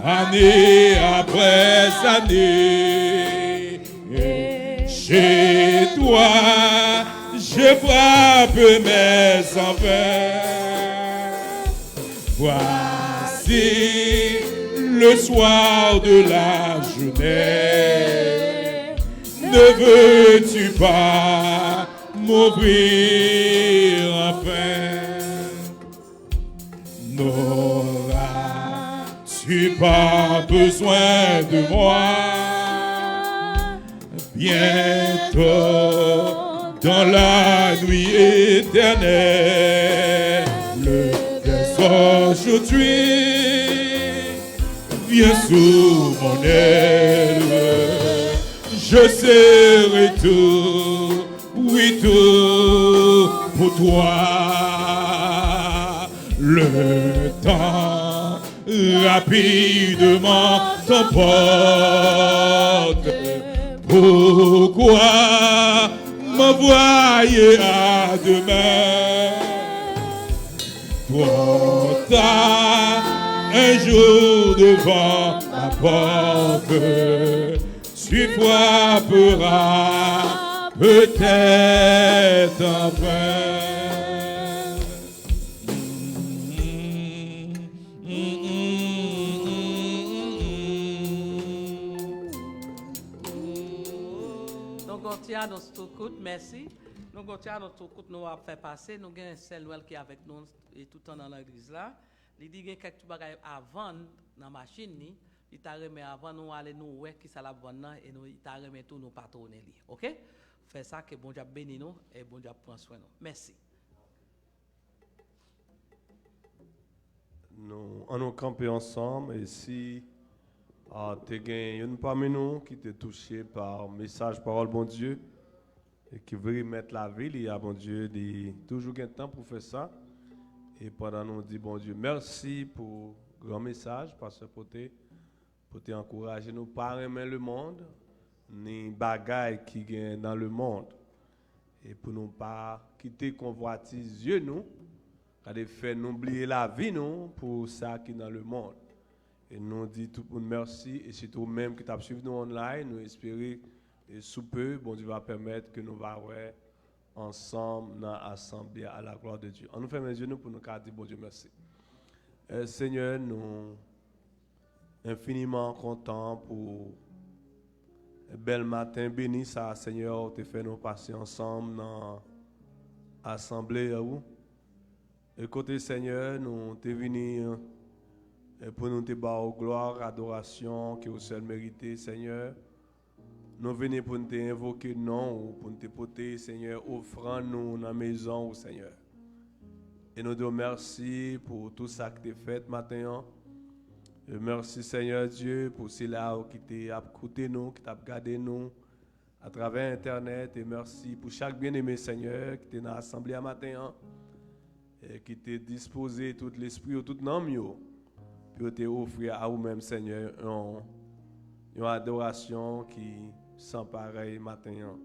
année après année, chez toi, je frappe mais en vain. Voici le soir de la journée. Ne veux-tu pas m'ouvrir enfin? N'auras-tu pas besoin de moi? Bientôt, dans la nuit éternelle, dès aujourd'hui, viens sous mon aile. Je serai tout, oui, tout pour toi. Le temps rapidement t'emporte. Pourquoi m'envoyer à demain? Trop tard, un jour devant ma porte, tu frapperas peut-être enfin. Nou gon ti anons tou kout, mèsi. Nou gon ti anons tou kout nou ap fè pase. Nou gen sè Nwèl ki avèk nou e toutan nan legliz la. Li di gen kèk ti bagay a vann nan machin li. Li ta renmen avan nou ale nou wè kisa l ap vann nan e nou, li ta renmen tou nou patwone li. Oke? Fè sa, ke Bondye ap beni nou e Bondye ap pran swen nou. Mèsi. Nou, an nou kanpe ansanm, e si, a, te gen youn pami nou ki te touche pa mesaj pawòl Bondye, ki vle remèt lavi li a Bondye, li toujou gen tan pou fè sa. E pandan nou di Bondye mèsi pou gran mesaj pastè pote, pou te ankouraje nou pa renmen lemonn, ni bagay ki gen nan lemonn. E pou nou pa kite konvwatiz zye nou, gade fè nou bliye lavi nou pou sa ki nan lemonn. E nou di tout moun mèsi, e sitou ou menm ki t ap swiv nou online, nou espere e sou pe, Bondye va pèmèt ke nou va wè ansanm nan asanble a la gloire de Dieu. An nou fèmen zye nou pou nou ka di Bondye mèsi. Eh, Senyè, nou enfiniman kontan pou bèl maten beni sa, Senyè, ou te fè nou pase ansanm nan asanble a ou. E kote, Senyè, nou te vini, e pou nou te ba ou glwa, adorasyon ke ou sèl merite, Senyè. Nou vini pou nou te envoke non ou, pou nou te pote, Senyè, ofrann nou nan mezon ou, Senyè. E nou di w mèsi pou tout sa ki te fèt maten an. E mèsi, Senyè Dye, pou sila yo ki te ap koute nou, ki t ap gade nou atravè entènèt. E mèsi pou chak byeneme, Senyè, ki te nan asanble a maten an, e ki te dispoze tout lespri yo, tout nanm yo, pou yo te ofri a ou menm, Senyè, yon, yon adorasyon ki san parèy maten an.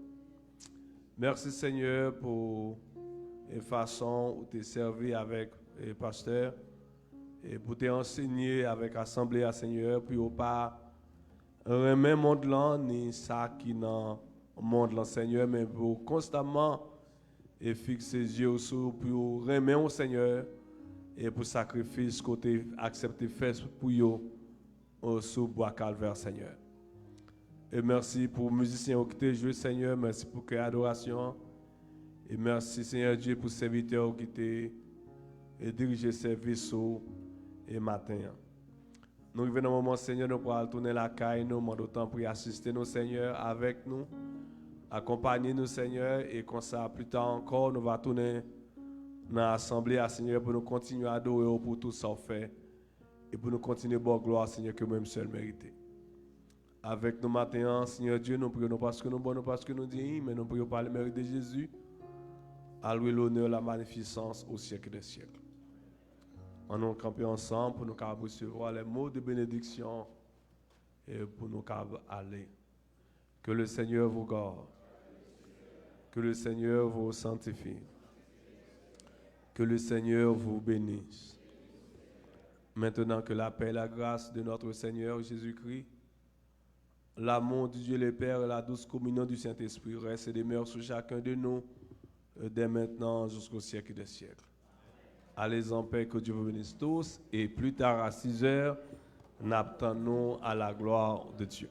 Mèsi, Senyè, pou, e, fason ou te sèvi avèk, e, pastè, e pou te ansenye avèk asanble a, Senyè, pou yo pa renmen mond lan, ni sa ki nan mond lan, Senyè, men pou yo konstamman e fikse zye yo sou, pou yo renmen w, Senyè, e pou sakrifis ke w te aksepte fè pou yo, o, sou bwa Kalvè, Senyè. E mèsi pou mizisyen yo ki te jwe, Senyè. Mèsi pou kè adorasyon an. E mèsi, Senyè Dye, pou sèvitè yo ki te, e dirije sèvis ou e maten an. Nou rive nan moman, Senyè, nou pral tounen lakay nou. Mande w tanpri asiste nou, Senyè, avèk nou. Akonpanye nou, Senyè, e konsa, pli ta ankò, nou va tounen nan asanble a, Senyè, pou nou kontinye adore w pou tout sa w fè. E pou nou kontinye ba w glwa, Senyè, ke w menm sèl merite. Avèk nou maten an, Senyè Dye, nou priye w non paske nou bon, non paske nou diy, men nou priye w pa le mérite de Jésus. A loué, l'honneur, la magnificence au siècle des siècles. An nou kanpe ansanm pou nou kapab resevwa les mots de bénédiction e pou nou kapab ale. Que le Seigneur vous garde. Que le Seigneur vous sanctifie. Que le Seigneur vous bénisse. Maintenant, que la paix et la grâce de notre Seigneur Jésus-Christ, l'amour du Dieu le Père et la douce communion du Saint-Esprit reste et demeure sur chacun de nous, euh, dès maintenant jusqu'au siècle des siècles. Allez en paix, que Dieu vous bénisse tous, et plus tard à six heures, n ap tann nou à la gloire de Dieu.